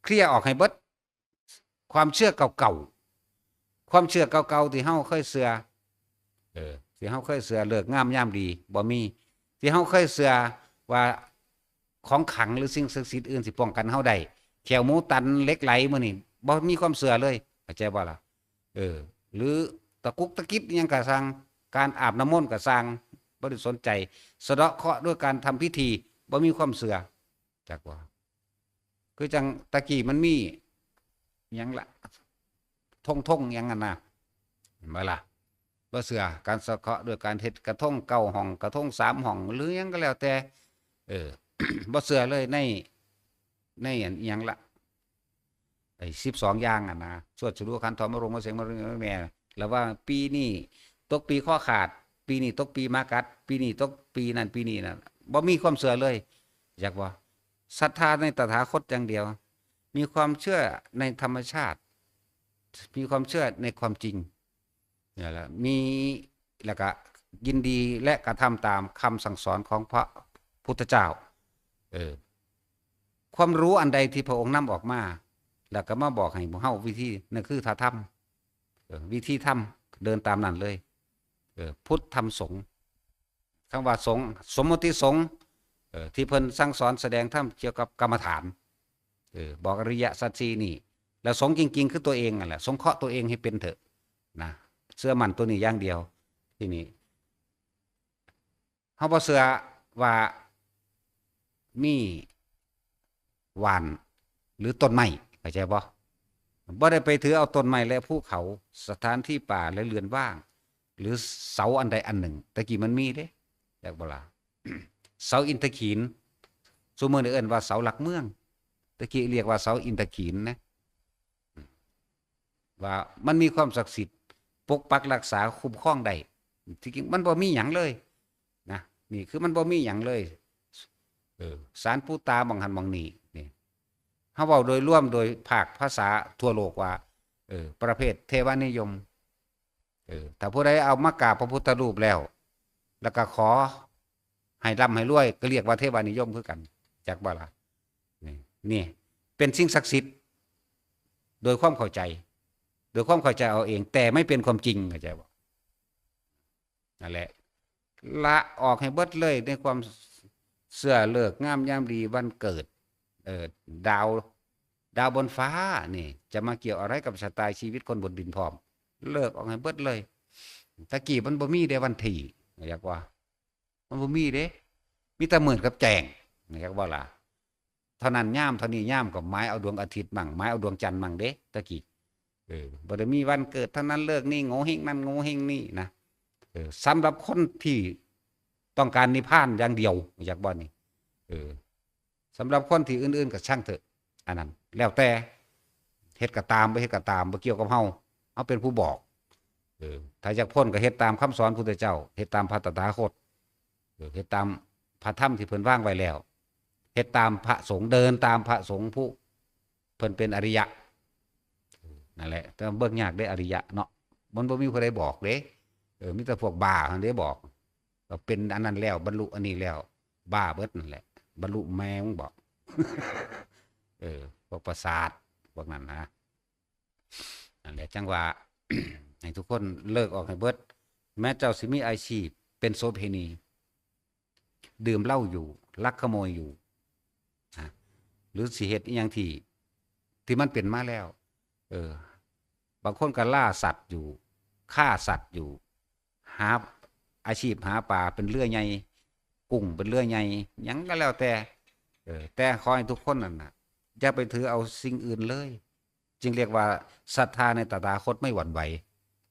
เคลียร์ออกให้เบิด ความเชื่อเก่าๆ ความเชื่อเก่าๆที่เฮาเคยเชื่อ เออ ที่เฮาเคยเชื่อฤกษ์งามยามดี บ่มี ที่เฮาเคยเชื่อว่าของขลังหรือสิ่งศักดิ์สิทธิ์อื่นสิป้องกันเฮาได้ แข้วหมูตันเหล็กไหลมื้อนี้ บ่มีความเชื่อเลย เข้าใจบ่ล่ะ เออ หรือตะกุกตะกิดอิหยังก็ซ่าง การอาบน้ำมนต์ก็ซ่าง บ่ได้สนใจ สะเดาะเคราะห์ด้วยการทำพิธี บ่มีความเชื่อ จักว่า คือจั่งตะกี้มันมีหยังละ ธงๆ หยังหั่นนะ เห็นบ่ล่ะ บ่เชื่อ การสะเดาะเคราะห์ด้วยการเฮ็ดกระทงเก้าห้อง กระทงสามห้อง หรือหยังก็แล้วแต่ เออ บ่เชื่อเลยใน ในอันอิหยังละ ไอ้สิบสองอย่างหั่นนะ สวดสะดูขันธรรมรงค์มาเสงมาเรื่องแม่ แล้วว่าปีนี้ตกปีคอขาด ปีนี้ตกปีหมากัด ปีนี้ตกปีนั่นปีนี้นั่น บ่มีความเชื่อเลย จักว่า ศรัทธาในตถาคตอย่างเดียว มีความเชื่อในธรรมชาติ มีความเชื่อในความจริง นี่แหละ มี แล้วก็ยินดีและกระทำตามคำสั่งสอนของพระพุทธเจ้า เออ ความรู้อันใดที่พระองค์นำออกมา แล้วก็มาบอกให้หมู่เฮาวิธี นั่นคือธรรม เออ วิธีธรรม เดินตามนั้นเลย เออ พุทธธรรมสงฆ์ คำว่าสงฆ์ สมมติสงฆ์ เออ ที่เพิ่นสั่งสอนแสดงธรรมเกี่ยวกับกรรมฐาน เออ บอกอริยสัจสี่นี่ แล้วสงฆ์จริงๆ คือตัวเองนั่นแหละ สงเคราะห์ตัวเองให้เป็นเถอะ นะ เชื่อมั่นตัวนี้อย่างเดียว ทีนี้ เฮาบ่เชื่อว่ามีว่านหรือต้นไม้ เข้าใจบ่ บ่ได้ไปถือเอาต้นไม้และภูเขา สถานที่ป่าและเรือนว่าง หรือเสาอันใดอันหนึ่ง แต่กี้มันมีเด้ จักบ่ล่ะ เสาอินทขีฬ ซุมื้อนี้เอิ้นว่าเสาหลักเมือง แต่กี้เรียกว่าเสาอินทขีฬนะ ว่ามันมีความศักดิ์สิทธิ์ ปกปักรักษาคุ้มครองได้ ที่จริงมันบ่มีหยังเลยนะ นี่คือมันบ่มีหยังเลย เออ ศาลปู่ตาหม่องหั่นหม่องนี่ นี่ เฮาเว้าโดยรวมโดยภาคภาษาทั่วโลกว่า เออ ประเภทเทวนิยม เออ ถ้าผู้ใดเอามากราบพระพุทธรูปแล้ว แล้วก็ขอให้ร่ำให้รวย ก็เรียกว่าเทวนิยมคือกัน จักบ่ล่ะ นี่ นี่ เป็นสิ่งศักดิ์สิทธิ์ โดยความเข้าใจ โดยความเข้าใจเอาเอง แต่ไม่เป็นความจริง เข้าใจบ่ นั่นแหละ ละออกให้เบิดเลยในความเชื่อฤกษ์งามยามดีวันเกิด เอ่อ ดาว ดาวบนฟ้านี่จะมาเกี่ยวอะไรกับชะตาชีวิตคนบนดินพร้อม เลิกออกให้เบิดเลย ตะกี้มันบ่มีเด้วันที่ อยากว่า มันบ่มีเด้ มีแต่มืดกับแจ้ง อยากว่าล่ะ เท่านั้นยาม เท่านี้ยามก็หมายเอาดวงอาทิตย์มั่ง หมายเอาดวงจันทร์มั่งเด้ ตะกี้ เออ บ่ได้มีวันเกิดเท่านั้นเลิกนี่ โงเฮงนั่นโงเฮงนี่นะ เออ สำหรับคนที่ต้องการนิพพานอย่างเดียว อยากบ่นี่ เออ สำหรับคนที่อื่นๆก็ช่างเถอะ อันนั้น แล้วแต่ เฮ็ดก็ตาม บ่เฮ็ดก็ตาม บ่เกี่ยวกับเฮา เฮาเป็นผู้บอก เออ ถ้าอยากพ้นก็เฮ็ดตามคำสอนพุทธเจ้า เฮ็ดตามพระตถาคต เออ เฮ็ดตามพระธรรมที่เพิ่นวางไว้แล้ว เฮ็ดตามพระสงฆ์ เดินตามพระสงฆ์ผู้เพิ่นเป็นอริยะ นั่นแหละ แต่เบิ่งยากเด้อริยะเนาะ มันบ่มีผู้ใดบอกเด้ เออ มีแต่พวกบ้าเท่านั้นเด้บอก ก็เป็นอันนั้นแล้ว บรรลุอันนี้แล้ว บ้าเบิดนั่นแหละ บรรลุแม่มึงบอก เออ พวกประสาท พวกนั้นนะ นั่นแหละ จั่งว่า ให้ทุกคนเลิกออกให้เบิด แม้เจ้าสิมีอาชีพเป็นโสเภณี ดื่มเหล้าอยู่ ลักขโมยอยู่ นะ หรือสิเฮ็ดอิหยังที่ ที่มันเป็นมาแล้ว เออ บางคนก็ล่าสัตว์อยู่ ฆ่าสัตว์อยู่ หาอาชีพหาปลาเป็นเรือใหญ่ กุ้งเป็นเรือใหญ่ หยังก็แล้วแต่ เออ แต่ขอให้ทุกคนนั่นน่ะ อย่าไปถือเอาสิ่งอื่นเลย จึงเรียกว่าศรัทธาในตถาคตไม่หวั่นไหว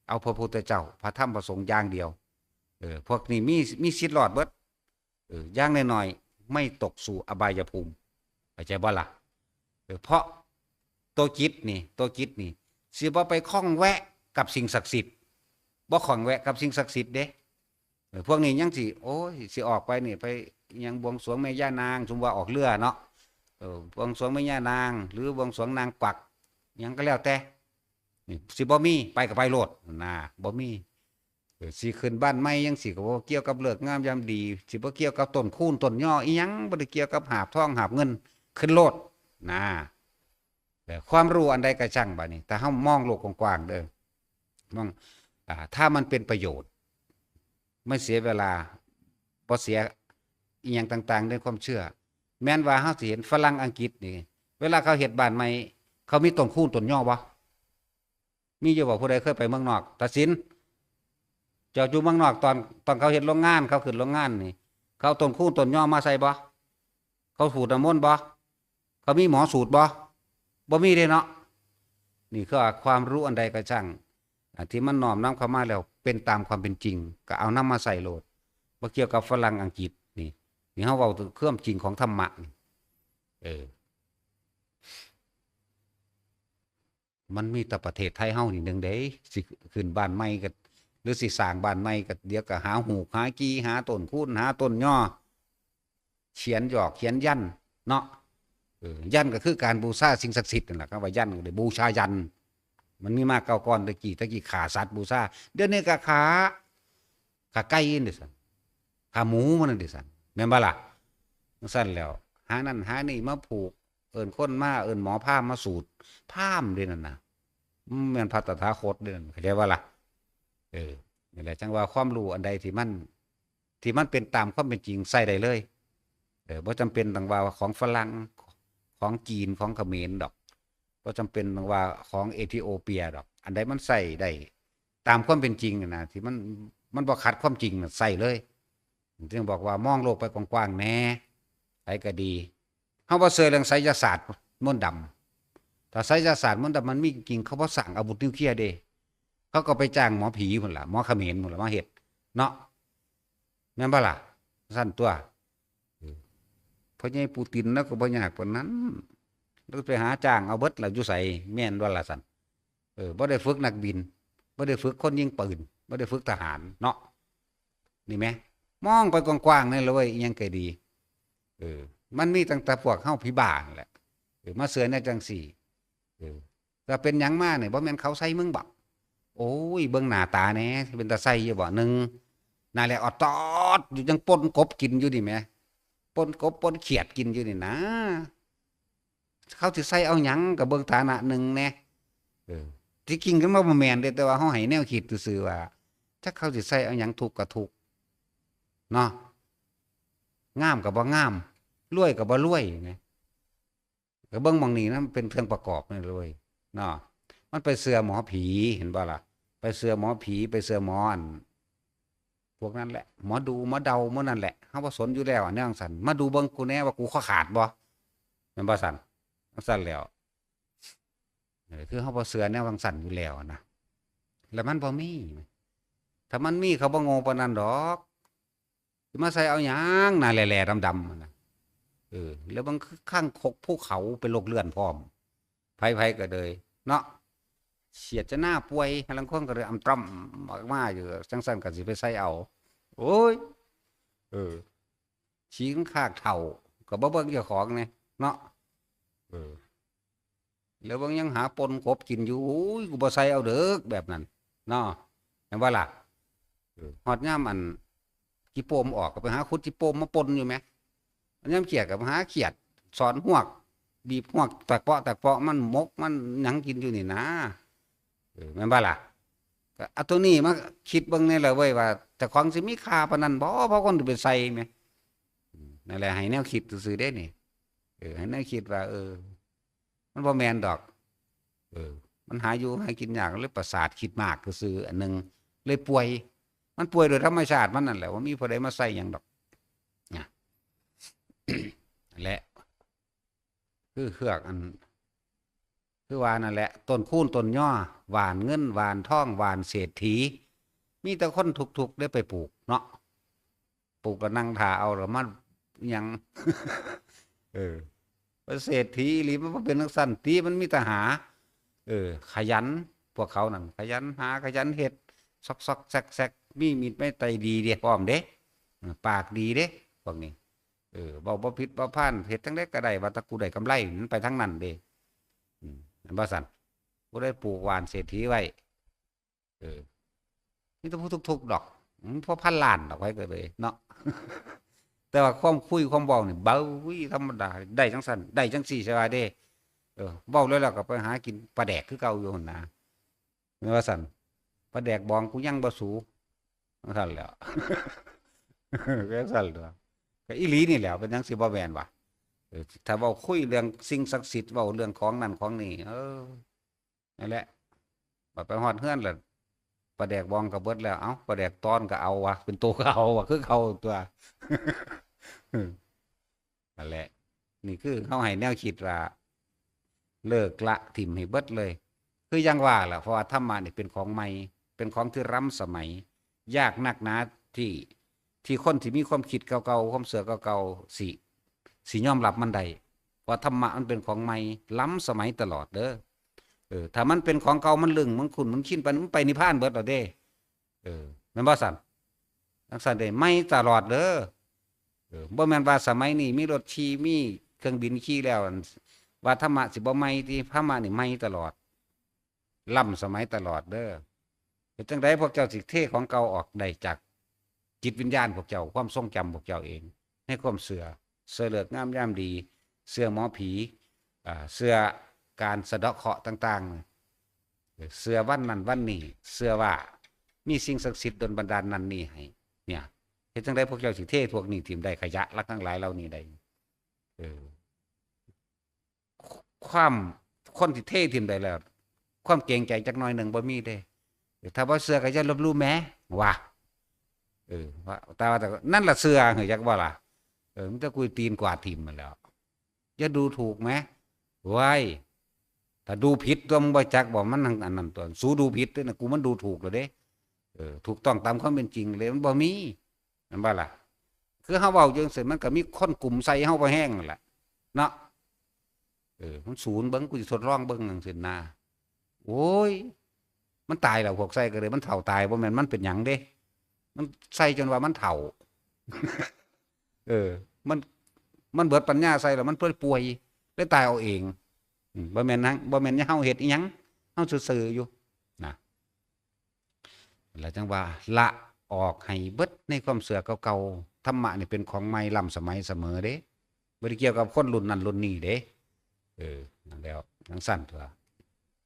เอาพระพุทธเจ้า พระธรรม พระสงฆ์อย่างเดียว เออ พวกนี้มี มีสิทธิ์รอดเบิด เออ อย่างน้อยๆ ไม่ตกสู่อบายภูมิ เข้าใจบ่ล่ะ เออ เพราะตัวจิตนี่ ตัวจิตนี่ สิบ่ไปข้องแวะกับสิ่งศักดิ์สิทธิ์ บ่ข้องแวะกับสิ่งศักดิ์สิทธิ์เด้ เออ พวกนี้ยังสิ โอ้ย สิออกไปนี่ ไปอิหยังบวงสรวงแม่ย่านาง สมมุติว่าออกเรือเนาะ เออ บวงสรวงแม่ย่านาง หรือบวงสรวงนางกวัก หยังก็แล้วแต่ นี่ สิบ่มี ไปก็ไปโลด นะ บ่มี เออ สิขึ้นบ้านใหม่จั่งซี้ก็บ่เกี่ยวกับฤกษ์งามยามดี สิบ่เกี่ยวกับต้นคูณต้นยออีหยัง บ่ได้เกี่ยวกับหาบทองหาบเงิน ขึ้นโลด นะ แต่ความรู้อันใดก็ช่างบัดนี้ แต่เฮามองโลกกว้างๆ เด้อ มอง อ่า ถ้ามันเป็นประโยชน์ ไม่เสียเวลา บ่เสียอิหยังต่างๆ ในความเชื่อ แม้นว่าเฮาสิเห็นฝรั่งอังกฤษนี่ เวลาเขาเฮ็ดบ้านใหม่ เขามีต้นคูณต้นยอบ่ มีอยู่บ่ ผู้ใดเคยไปเมืองนอก ตัดสิน เจ้าอยู่เมืองนอก ตอน ตอนเขาเฮ็ดโรงงาน เขาขึ้นโรงงานนี่ เขาเอาต้นคูณต้นยอมาใส่บ่ เขาสูดน้ำมนต์บ่ เขามีหมอสูดบ่ บ่มีเด้เนาะ นี่คือความรู้อันใดก็ช่าง อ่า ที่มันน้อมนำเข้ามาแล้วเป็นตามความเป็นจริง ก็เอานำมาใส่โลด บ่เกี่ยวกับฝรั่งอังกฤษนี่ นี่เฮาเว้าถึงความจริงของธรรมะนี่ เออ มันมีแต่ประเทศไทยเฮานี่หนึ่งเด้ สิขึ้นบ้านใหม่ก็ หรือสิสร้างบ้านใหม่ก็ เดี๋ยวก็หาฮูกหากี่ หาต้นคูณ หาต้นยอ เขียนหยอกเขียนยันเนาะ เออ ยันก็คือการบูชาสิ่งศักดิ์สิทธิ์นั่นแหละ คำว่ายันก็ได้บูชายัน มันมีมาเก่าก่อน แต่กี้ แต่กี้ฆ่าสัตว์บูชา เดี๋ยวนี้ก็ฆ่า ฆ่าไก่นี่ซั่น ฆ่าหมูมันนั่นดิซั่น แม่นบ่ล่ะ จั่งซั่นแล้ว หานั่นหานี่มาผูก เอิ้นคนมา เอิ้นหมอพราหมณ์มาสูด พราหมณ์เด้นั่นน่ะ อืม แม่นพระตถาคตเด้นั่น เข้าใจบ่ล่ะ เออ นี่แหละ จั่งว่าความรู้อันใดที่มัน ที่มันเป็นตามความเป็นจริงใช้ได้เลย เออ บ่จำเป็นต้องว่าของฝรั่ง ของจีน ของเขมรดอก บ่จำเป็นต้องว่าของเอธิโอเปียดอก อันใดมันใช้ได้ตามความเป็นจริงน่ะนะ ที่มัน มันบ่ขัดความจริงน่ะ ใช้เลย จึงบอกว่ามองโลกไปกว้างๆ แหน่ ไผก็ดี เฮาบ่เชื่อเรื่องไสยศาสตร์มนต์ดำ ถ้าไสยศาสตร์มนต์ดำมันมีจริง เขาบ่สร้างอาวุธนิวเคลียร์เด้ เขาก็ไปจ้างหมอผีพุ่นล่ะ หมอเขมรพุ่นล่ะมาเฮ็ด เนาะ แม่นบ่ล่ะ ซั่นตั่ว เออ พ่อใหญ่ปูตินแล้วก็บ่ยากปานนั้น แล้วไปหาจ้างเอาเบิดล่ะ อยู่ไส แม่นบ่ล่ะซั่น เออ บ่ได้ฝึกนักบิน บ่ได้ฝึกคนยิงปืน บ่ได้ฝึกทหารเนาะ นี่แหม มองไปกว้างๆ นั่นแหละเว้ย อิหยังก็ดี เออ มันมีตั้งแต่พวกเฮาผีบ้านั่นแหละ เออ มาเชื่อแนวจั่งซี้ เออ ก็เป็นหยังมาเนี่ย บ่แม่นเขาใส่มึงบ่ โอ้ย เบิ่งหน้าตาแหน่ เป็นตาใส่อยู่บ่ หนึ่ง นั่นแหละ ออดตอดอยู่ ยังป่นกบกินอยู่นี่แหม ป่นกบป่นเขียดกินอยู่นี่นะ เขาสิใส่เอาหยัง ก็เบิ่งฐานะ หนึ่ง แหน่ เออ ที่จริงก็บ่แม่นเด้ แต่ว่าเฮาให้แนวคิดซื่อๆ ว่า จักเขาสิใส่เอาหยัง ทุกข์ก็ทุกข์ เนาะ งามก็บ่งาม รวยก็บ่รวยแหม เอ ก็เบิ่งหม่องนี้นะ มันเป็นเครื่องประกอบนี่เลยเนาะ มันไปเชื่อหมอผี เห็นบ่ล่ะ ไปเชื่อหมอผี ไปเชื่อหมออัน พวกนั้นแหละ หมอดู หมอเดา หมอนั่นแหละ เฮาบ่สนอยู่แล้ว อันแนวจั่งซั้น มาดูเบิ่งกูแหน่ว่ากูคอขาดบ่ แม่นบ่ซั้น จั่งซั้นแล้ว เออ คือเฮาบ่เชื่อแนวจั่งซั้นอยู่แล้วนะ แล้วมันบ่มี ถ้ามันมีเขาบ่โง่ปานนั้นดอก สิมาใส่เอาหยัง หน้าแหล่ๆ ดำๆ หั่นน่ะ เออ แล้วบางคือคางคกภูเขาเป็นโรคเลื่อนพร้อม ไผๆ ก็เลย เนาะ เสียดจะหน้าป่วย ลางคนก็เลยอำตร่อมออกมาอยู่ จั่งซั้นก็สิไปใส่เอา โอ้ย เออ ขี้คากเฒ่า ก็บ่เบิ่งเจ้าของแหน่ เนาะ เออ แล้วเบิ่งยังหาป่นกบกินอยู่ โอ้ย กูบ่ใส่เอาเด้อ แบบนั้น เนาะ แม่นบ่ล่ะ เออ ฮอดยามอัน ขี้โปมออก ก็ไปหาขุดขี้โปมมาป่นอยู่แหม ยามเขียดก็ไปหาเขียด สอนฮวก บีบฮวก แตกเปาะ แตกเปาะ มันหมก มันหยังกินอยู่นี่นะ เออ แม่นบ่ล่ะ ก็เอาตัวนี้มาคิดเบิ่งแหน่ล่ะเว้ย ว่าเจ้าของสิมีค่าปานนั้นบ่ เพราะคนสิไปใส่แหม อืม นั่นแหละ ให้แนวคิดซื่อๆ เด้นี่ เออ ให้แนวคิดว่า เออ มันบ่แม่นดอก เออ มันหาอยู่หากินยาก เลยประสาทคิดมากซื่อๆ อันหนึ่ง เลยป่วย มันป่วยโดยธรรมชาติมันนั่นแหละ บ่มีผู้ใดมาใส่หยังดอก นะ นั่นแหละ คือเฮือกอัน คือว่านั่นแหละ ต้นคูนต้นยอ หว่านเงิน หว่านทอง หว่านเศรษฐี มีแต่คนทุกข์ๆ ได้ไปปลูกเนาะ ปลูกก็นั่งถ่าเอา แล้วมาหยัง เออ เศรษฐีอีหลีมันบ่เป็นจั่งซั้นติ มันมีแต่หา เออ ขยัน พวกเขานั่น ขยันหา ขยันเฮ็ด ซอกๆ แซกๆ มีมีดไม้ไตดีเด้ พร้อมเด้ เออ ปากดีเด้ พวกนี้ เออ เว้าบ่ผิดบ่พลาด เฮ็ดจั่งใดก็ได้ ว่าแต่กูได้กำไร มันไปทางนั้นเด้ อืม แม่นบ่ซั้น ผู้ใดปลูกหว่านเศรษฐีไว้ เออ มีแต่ผู้ทุกข์ๆ ดอก อืม พอพันล้านดอก ไผก็เลยเนาะ แต่ว่าความคุยความเว้านี่ เบ้า ธรรมดา ได้จั่งซั้น ได้จั่งซี้ ใช่ว่าเด้ เออ เว้าแล้ว แล้วก็ไปหากินปลาแดกคือเก่าอยู่หั่นนะ แม่นว่าซั่น ปลาแดกบองกูยังบ่สู จั่งซั้นแหล้ว ก็จั่งซั้นแหล้ว ก็อีหลีนี่แหล้ว เป็นจั่งสิบ่แม่นวะ เออ ถ้าเว้าคุยเรื่องสิ่งศักดิ์สิทธิ์ เว้าเรื่องของนั่นของนี่ เออ นั่นแหละ บัดไปฮอดเฮือนแล้ว ปลาแดกบองก็เบิดแล้ว เอ้า ปลาแดกตอนก็เอาวะ เป็นโตก็เอาวะ คือเก่าตั๊ว นั่นแหละ นี่คือเฮาให้แนวคิดว่า เลิกละถิ่มให้เบิดเลย คืออย่างว่าแหละ เพราะว่าธรรมะนี่เป็นของใหม่ เป็นของที่ล้ำสมัย ยากนักหนาที่ ที่คนที่มีความคิดเก่าๆ ความเชื่อเก่าๆ สิ สิยอมรับมันได้ เพราะธรรมะมันเป็นของใหม่ ล้ำสมัยตลอดเด้อ เออ ถ้ามันเป็นของเก่า มันลึง มันคุ้น มันชินไป มันไปนิพพานเบิดแล้วเด้ เออ แม่นบ่ซั่น จั่งซั้นเด้ ใหม่ตลอดเด้อ เออ บ่แม่นว่าสมัยนี้มีรถขี่ มีเครื่องบินขี่แล้ว อัน ว่าธรรมะสิบ่ใหม่ติ ธรรมะนี่ใหม่ตลอด ล้ำสมัยตลอดเด้อ เฮ็ดจั่งใดพวกเจ้าสิเทของเก่าออกได้จากจิตวิญญาณพวกเจ้า ความทรงจำพวกเจ้าเอง ในความเชื่อ เชื่อฤกษ์งามยามดี เชื่อหมอผี อ่า เชื่อการสะเดาะเคราะห์ต่างๆ เชื่อวันนั้นวันนี้ เชื่อว่ามีสิ่งศักดิ์สิทธิ์ดลบันดาลนั่นนี่ให้ เนี่ย เฮ็ดจั่งใดพวกเจ้าสิเทพวกนี้ถิ่มได้ ขยะลักทั้งหลายเหล่านี้ได้ เออ ความ คนที่เทถิ่มได้แล้ว ความเกรงใจจักหน่อยหนึ่งบ่มีเด้ ถ้าบ่เชื่อก็อย่าลบหลู่แหม ว่า เออ ว่า แต่ว่าแต่ นั่นล่ะเชื่อ เหรอ จักบ่ล่ะ เออ มันจะกุยตีนกวาดถิ่มมันแหล้ว อย่าดูถูกแหม ว้าย ถ้าดูผิดตั๊ว มึงบ่จักบ่ มันอันนั้นตั๊ว สูดูผิดเด้อนะ กูมันดูถูกแล้วเด้ เออ ถูกต้องตามความเป็นจริงเลย มันบ่มี แม่นบ่ล่ะ คือเฮาเว้าจั่งซี้ มันก็มีคนกลุ่มใส่เฮาบ่แฮงนั่นแหละ เนาะ เออ มันสูนเบิ่ง กูสิทดลองเบิ่งจั่งซี้นะ โอ้ย มันตายแล้ว พวกใส่ก็เลย มันเฒ่าตาย บ่แม่นมันเป็นหยังเด้ มันใส่จนว่ามันเฒ่า เออ มัน มันเบิดปัญญาใส่แล้ว มันเลยป่วย เลยตายเอาเอง อืม บ่แม่นหยัง บ่แม่นเฮาเฮ็ดอิหยัง เฮาซื่อๆ อยู่ นะ แล้วจั่งว่าละออกให้เบิดในความเชื่อเก่าๆ ธรรมะนี่เป็นของใหม่ล้ำสมัยเสมอเด้ บ่ได้เกี่ยวกับคนรุ่นนั้นรุ่นนี้เด้ เออ นั่นแล้ว จั่งซั้นตั๊ว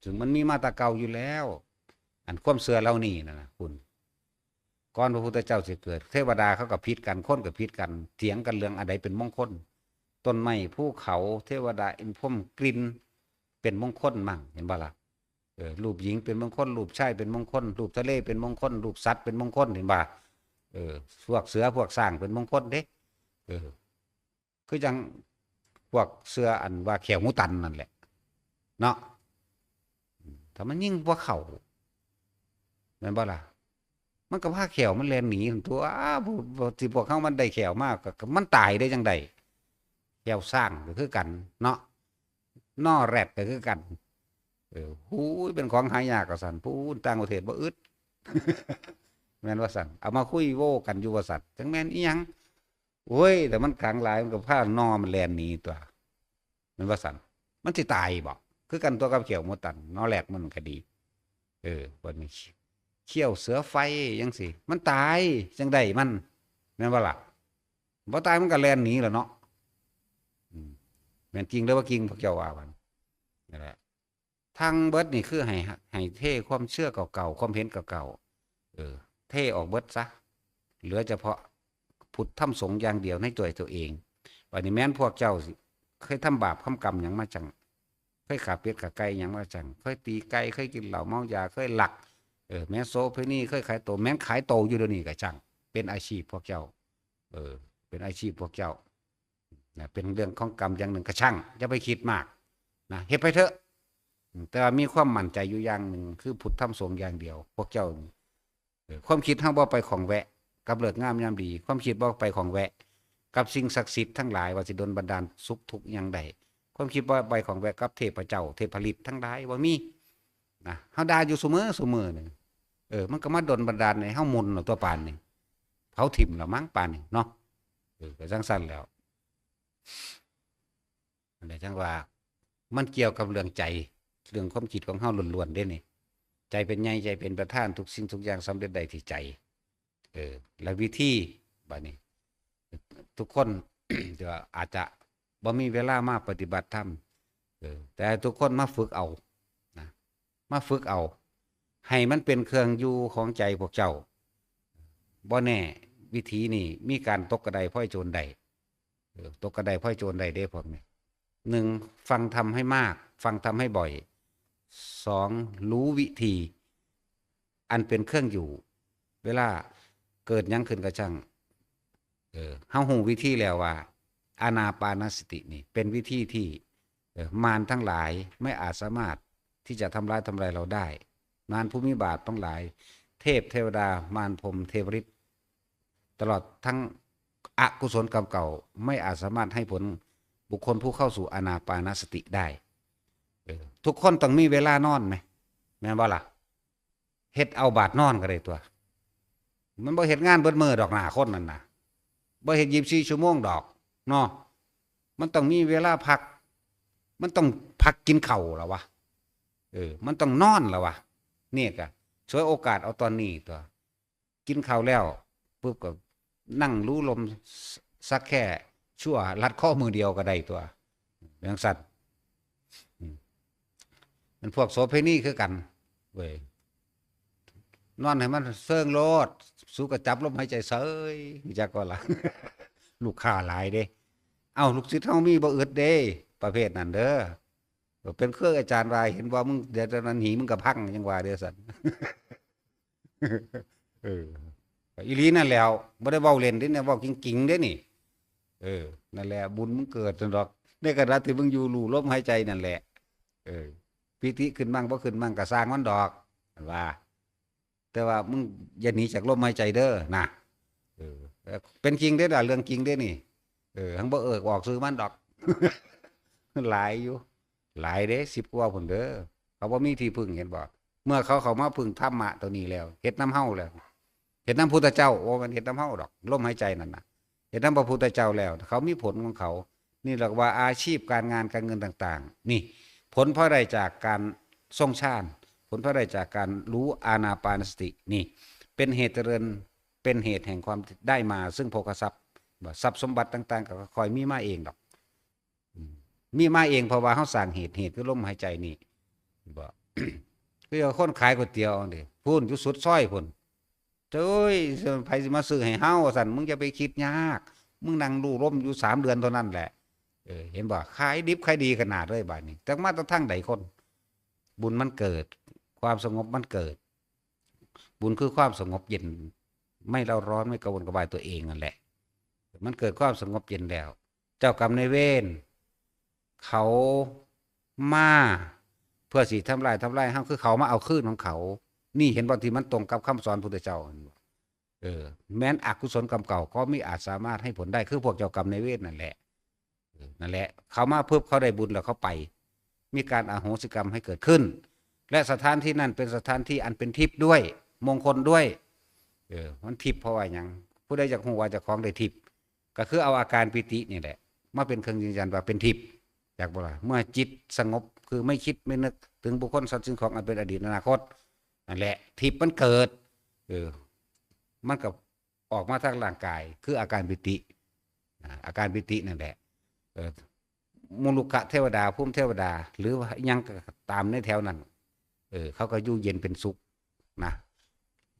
ซึ่งมันมีมาแต่เก่าอยู่แล้ว อันความเชื่อเหล่านี้นั่นน่ะ คุณ ก่อนพระพุทธเจ้าสิเกิด เทวดาเขาก็ผิดกัน คนก็ผิดกัน เถียงกันเรื่องอันใดเป็นมงคล ต้นไม้ ภูเขา เทวดา อินทร์พรหม กลิ่นเป็นมงคลมั่ง เห็นบ่ล่ะ เออ รูปหญิงเป็นมงคล รูปชายเป็นมงคล รูปทะเลเป็นมงคล รูปสัตว์เป็นมงคล เห็นบ่ เออ พวกเสือพวกช้างเป็นมงคลเด้ เออ คือจั่งพวกเสืออันว่าแข้วหมูตันนั่นแหละ เนาะ ถ้ามันยิงบ่เข้า แม่นบ่ล่ะ มันก็พาแข้วมันแล่นหนีหั่นตั่ว ผู้ ผู้ ที่พวกเฮามันได้แข้วมา ก็ ก็มันตายได้จั่งใด แข้วช้างก็คือกันเนาะ นอแร็ดก็คือกัน เออ หูย เป็นของหายากว่าซั่น พู้นต่างประเทศบ่อึด แม่นว่าซั่น เอามาคุยโว้กันอยู่ว่าซั่น จั่งแม่นอีหยัง โอ้ย แต่มันขังหลาย มันก็พานอมันแล่นหนีตั่ว แม่นว่าซั่น มันสิตายบ่ คือกันตั่วกับแข้วหมูตัน นอแร็ดมันก็ดี เออ บัดนี้ เขี้ยวเสือไฟจั่งซี้ มันตายจั่งใดมัน แม่นบ่ล่ะ บ่ตายมันก็แล่นหนีแหละเนาะ อืม แม่นจริงหรือบ่จริง พวกเจ้าว่ามัน นั่นแหละ ทั้งเบิดนี่คือให้ ให้เทความเชื่อเก่าๆ ความเห็นเก่าๆ เออ เทออกเบิดซะ เหลือเฉพาะพุทธธรรมสงฆ์อย่างเดียวในตัวตัวเอง บัดนี้แม่นพวกเจ้าสิ เคยทำบาปทำกรรมหยังมาจั่ง เคยฆ่าเป็ดฆ่าไก่หยังมาจั่ง เคยตีไก่ เคยกินเหล้าเมายา เคยลัก เออ แม่นโสเภณี เคยขายโต แม่นขายโตอยู่เดี๋ยวนี้ก็จั่ง เป็นอาชีพพวกเจ้า เออ เป็นอาชีพพวกเจ้า นะ เป็นเรื่องของกรรมอย่างหนึ่งก็ช่าง อย่าไปคิดมาก นะ เฮ็ดไปเถอะ อืม แต่ว่ามีความมั่นใจอยู่อย่างหนึ่ง คือพุทธธรรมสงฆ์อย่างเดียว พวกเจ้า เออ ความคิดเฮาบ่ไปข้องแวะกับฤกษ์งามยามดี ความคิดบ่ไปข้องแวะกับสิ่งศักดิ์สิทธิ์ทั้งหลาย ว่าสิดลบันดาลสุขทุกข์หยังได้ ความคิดบ่ไปข้องแวะกับเทพเจ้า เทพฤทธิ์ทั้งหลาย บ่มี นะ เฮาด่าอยู่ซุมื้อซุมื้อนี่ เออ มันก็มาดลบันดาลให้เฮาหมุนเอาตัวปานนี่ เผาถิ่มแล้วมั้งปานนี่เนาะ เออ ก็จั่งซั่นแล้ว อันนี้จั่งว่า มันเกี่ยวกับเรื่องใจ เรื่องความคิดของเฮาล้วนๆเด้นี่ ใจเป็นใหญ่ ใจเป็นประธาน ทุกสิ่งทุกอย่างสำเร็จได้ที่ใจ เออ และวิธี บัดนี้ ทุกคน เดี๋ยวอาจจะบ่มีเวลามาปฏิบัติธรรม เออ แต่ให้ทุกคนมาฝึกเอา นะ มาฝึกเอา ให้มันเป็นเครื่องอยู่ของใจพวกเจ้า บ่แน่ วิธีนี้มีการตกกระไดพลอยโจรได้ เออ ตกกระไดพลอยโจรได้เด้พวกนี้ หนึ่ง ฟังธรรมให้มาก ฟังธรรมให้บ่อย สอง รู้วิธี อันเป็นเครื่องอยู่ เวลาเกิดหยังขึ้นก็ช่าง เออ เฮาฮู้วิธีแล้วว่า อานาปานสตินี่เป็นวิธีที่ เออ มารทั้งหลายไม่อาจสามารถที่จะทำร้ายทำลายเราได้ มารผู้มีบาปทั้งหลาย เทพเทวดา มารพรหมเทวฤทธิ์ ตลอดทั้งอกุศลกรรมเก่า ไม่อาจสามารถให้ผลบุคคลผู้เข้าสู่อานาปานสติได้ เออ ทุกคนต้องมีเวลานอนไหม แม่นบ่ล่ะ เฮ็ดเอาบาดนอนก็ได้ตัว มันบ่เฮ็ดงานเบิดมื้อดอกหน้าคนนั่นน่ะ บ่เฮ็ดยี่สิบสี่ชั่วโมงดอก เนาะ มันต้องมีเวลาพัก มันต้องพักกินข้าวล่ะวะ เออ มันต้องนอนล่ะวะ เนี่ยก็ฉวยโอกาสเอาตอนนี้ตัว กินข้าวแล้วปุ๊บก็นั่งรู้ลมสักแค่ชั่วลัดข้อมือเดียวก็ได้ตัว จั่งซั่น อืม มันพวกโสเภณีคือกัน เว้ย นอนให้มันเซิงโลด สูก็จับลมหายใจเซย จักก็ล่ะ ลูกค้าหลายเด้ เอ้า ลูกศิษย์เฮามีบ่อึดเด้ ประเภทนั้นเด้อ เป็นเครื่องอาจารย์ว่า เห็นว่ามึง เดี๋ยวนั้นหีมึงก็พัง ยังว่าเด้อซั่น เออ อีหลีนั่นแหล้ว บ่ได้เว้าเล่นเด้เนี่ย เว้าจริงๆเด้นี่ เออ นั่นแหละ บุญมึงเกิดซั่นดอก ในขณะที่มึงอยู่รู้ลมหายใจนั่นแหละ เออ ปีติขึ้นมั่งบ่ขึ้นมั่งก็ซ่างมันดอก มันว่า แต่ว่ามึงอย่าหนีจากลมหายใจเด้อนะ เออ เป็นจริงเด้อล่ะ เรื่องจริงเด้นี่ เออ หังบ่เอิ้นออกชื่อมันดอก หลายอยู่ หลายเด้ สิบกว่าพุ้นเด้อ เขาบ่มีที่พึ่ง เห็นบ่ เมื่อเขาเข้ามาพึ่งธรรมะตัวนี้แล้ว เฮ็ดนำเฮาแล้ว เฮ็ดนำพุทธเจ้า โอ้ มันเฮ็ดนำเฮาดอก ลมหายใจนั่นน่ะ เฮ็ดนำพระพุทธเจ้าแล้ว เขามีผลของเขา นี่เรียกว่าอาชีพการงานการเงินต่างๆ นี่ ผลพลอยได้จากการทรงฌาน ผลพลอยได้จากการรู้อานาปานสติ นี่ เป็นเหตุเจริญ เป็นเหตุแห่งความได้มาซึ่งโภคทรัพย์ ว่าทรัพย์สมบัติต่างๆ ก็ค่อยมีมาเองดอก อืม มีมาเอง เพราะว่าเฮาสร้างเหตุ เหตุคือลมหายใจนี่ บ่ คือคนขายก๋วยเตี๋ยวนี่ พู้นอยู่สุดซอยพู้น โอ้ย ไผสิมาซื้อให้เฮา ว่าซั่น มึงอย่าไปคิดยาก มึงนั่งรู้ลมอยู่สามเดือนเท่านั้นแหละ อ เห็นบ่ ขายดิบขายดีขนาดเลยบาดนี้ จักมาแต่ทางใดคน บุญมันเกิด ความสงบมันเกิด บุญคือความสงบเย็น ไม่เร่าร้อน ไม่กระวนกระวายตัวเองนั่นแหละ มันเกิดความสงบเย็นแล้ว เจ้ากรรมนายเวร เขามาเพื่อสิทำลาย ทำลายเฮา คือเขามาเอาคืนของเขา นี่เห็นบ่ ที่มันตรงกับคำสอนพุทธเจ้า เห็นบ่ เออ แม้นอกุศลกรรมเก่าก็มิอาจสามารถให้ผลได้ คือพวกเจ้ากรรมนายเวรนั่นแหละ เออ นั่นแหละ เขามาปุ๊บเขาได้บุญแล้วเขาไป มีการอโหสิกรรมให้เกิดขึ้น และสถานที่นั่นเป็นสถานที่อันเป็นทิพย์ด้วย มงคลด้วย เออ มันทิพย์เพราะว่าหยัง ผู้ใดอยากฮู้ว่าเจ้าของได้ทิพย์ ก็คือเอาอาการปีตินี่แหละ มาเป็นเครื่องยืนยันว่าเป็นทิพย์ จักบ่ล่ะ เมื่อจิตสงบ คือไม่คิดไม่นึกถึงบุคคลสัตว์สิ่งของอันเป็นอดีตอนาคต นั่นแหละ ทิพย์มันเกิด เออ มันก็ออกมาทางร่างกาย คืออาการปีติ อ่า อาการปีตินั่นแหละ เออ มรุกขเทวดา ภูมิเทวดา หรือว่าหยังก็ตามในแถวนั้น เออ เขาก็อยู่เย็นเป็นสุขนะ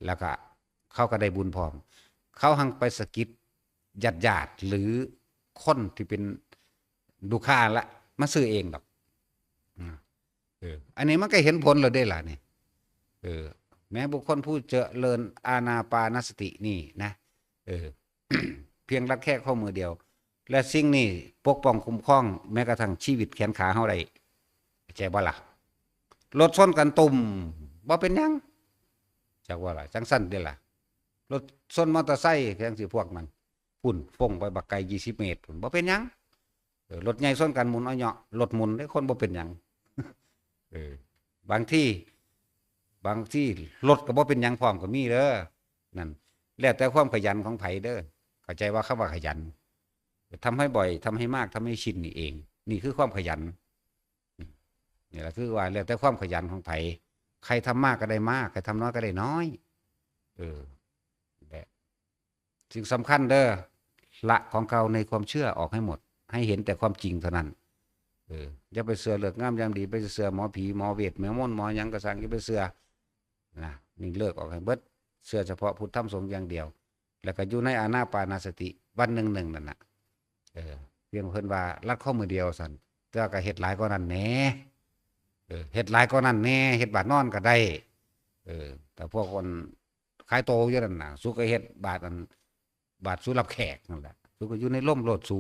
แล้วก็เขาก็ได้บุญพร้อม เขาหังไปสะกิดญาติๆ หรือคนที่เป็นลูกค้าละ มาซื้อเองดอก อ่า เออ อันนี้มันก็เห็นผลแล้วเด้ล่ะนี่ เออ แม้บุคคलผู้เจริญอานาปานสตินี่นะ เออ เพียงรัดแค่ข้อมือเดียว และสิ่งนี้ปกป้องคุ้มครองแม้กระทั่งชีวิตแขนขาเฮาได้ เข้าใจบ่ล่ะ รถชนกันตุ่ม บ่เป็นหยัง จักว่าล่ะ จังซั่นเด้ล่ะ รถชนมอเตอร์ไซค์จังซี่พวกนั้น พุ่น ฟงไปบักไกลยี่สิบเมตร พุ่น บ่เป็นหยัง เออ รถใหญ่ชนกันหมุนเอาเหยาะ รถหมุนเด้ คนบ่เป็นหยัง เออ บางที บางทีรถก็บ่เป็นหยังพร้อมก็มีเด้อ นั่น แล้วแต่ความขยันของไผเด้อ เข้าใจว่าคำว่าขยัน ทำให้บ่อย ทำให้มาก ทำให้ชินนี่เอง นี่คือความขยัน นี่แหละคือว่าแล้วแต่ความขยันของไผ ใครทำมากก็ได้มาก ใครทำน้อยก็ได้น้อย เออ แหละ สิ่งสำคัญเด้อ ละของเก่าในความเชื่อออกให้หมด ให้เห็นแต่ความจริงเท่านั้น เออ อย่าไปเชื่อเลิกงามยามดี ไปเชื่อหมอผี หมอเวท หมอมนต์ หมอหยังก็ช่าง อย่าไปเชื่อ นะ นี่เลิกออกให้เบิด เชื่อเฉพาะพุทธธรรมสงฆ์อย่างเดียว แล้วก็อยู่ในอานาปานสติ วันหนึ่งหนึ่งนั่นน่ะ เออ เพียงเพิ่นว่ารัดข้อมือเดียวซั่น แต่ว่าก็เฮ็ดหลายกว่านั้นแหน่ เออ เฮ็ดหลายกว่านั้นแหน่ เฮ็ดบาดนอนก็ได้ เออ แต่พวกคนขายโตอยู่นั่นน่ะ สุก็เฮ็ดบาดอัน บาดสุรับแขกนั่นแหละ สุก็อยู่ในร่มโลดสุ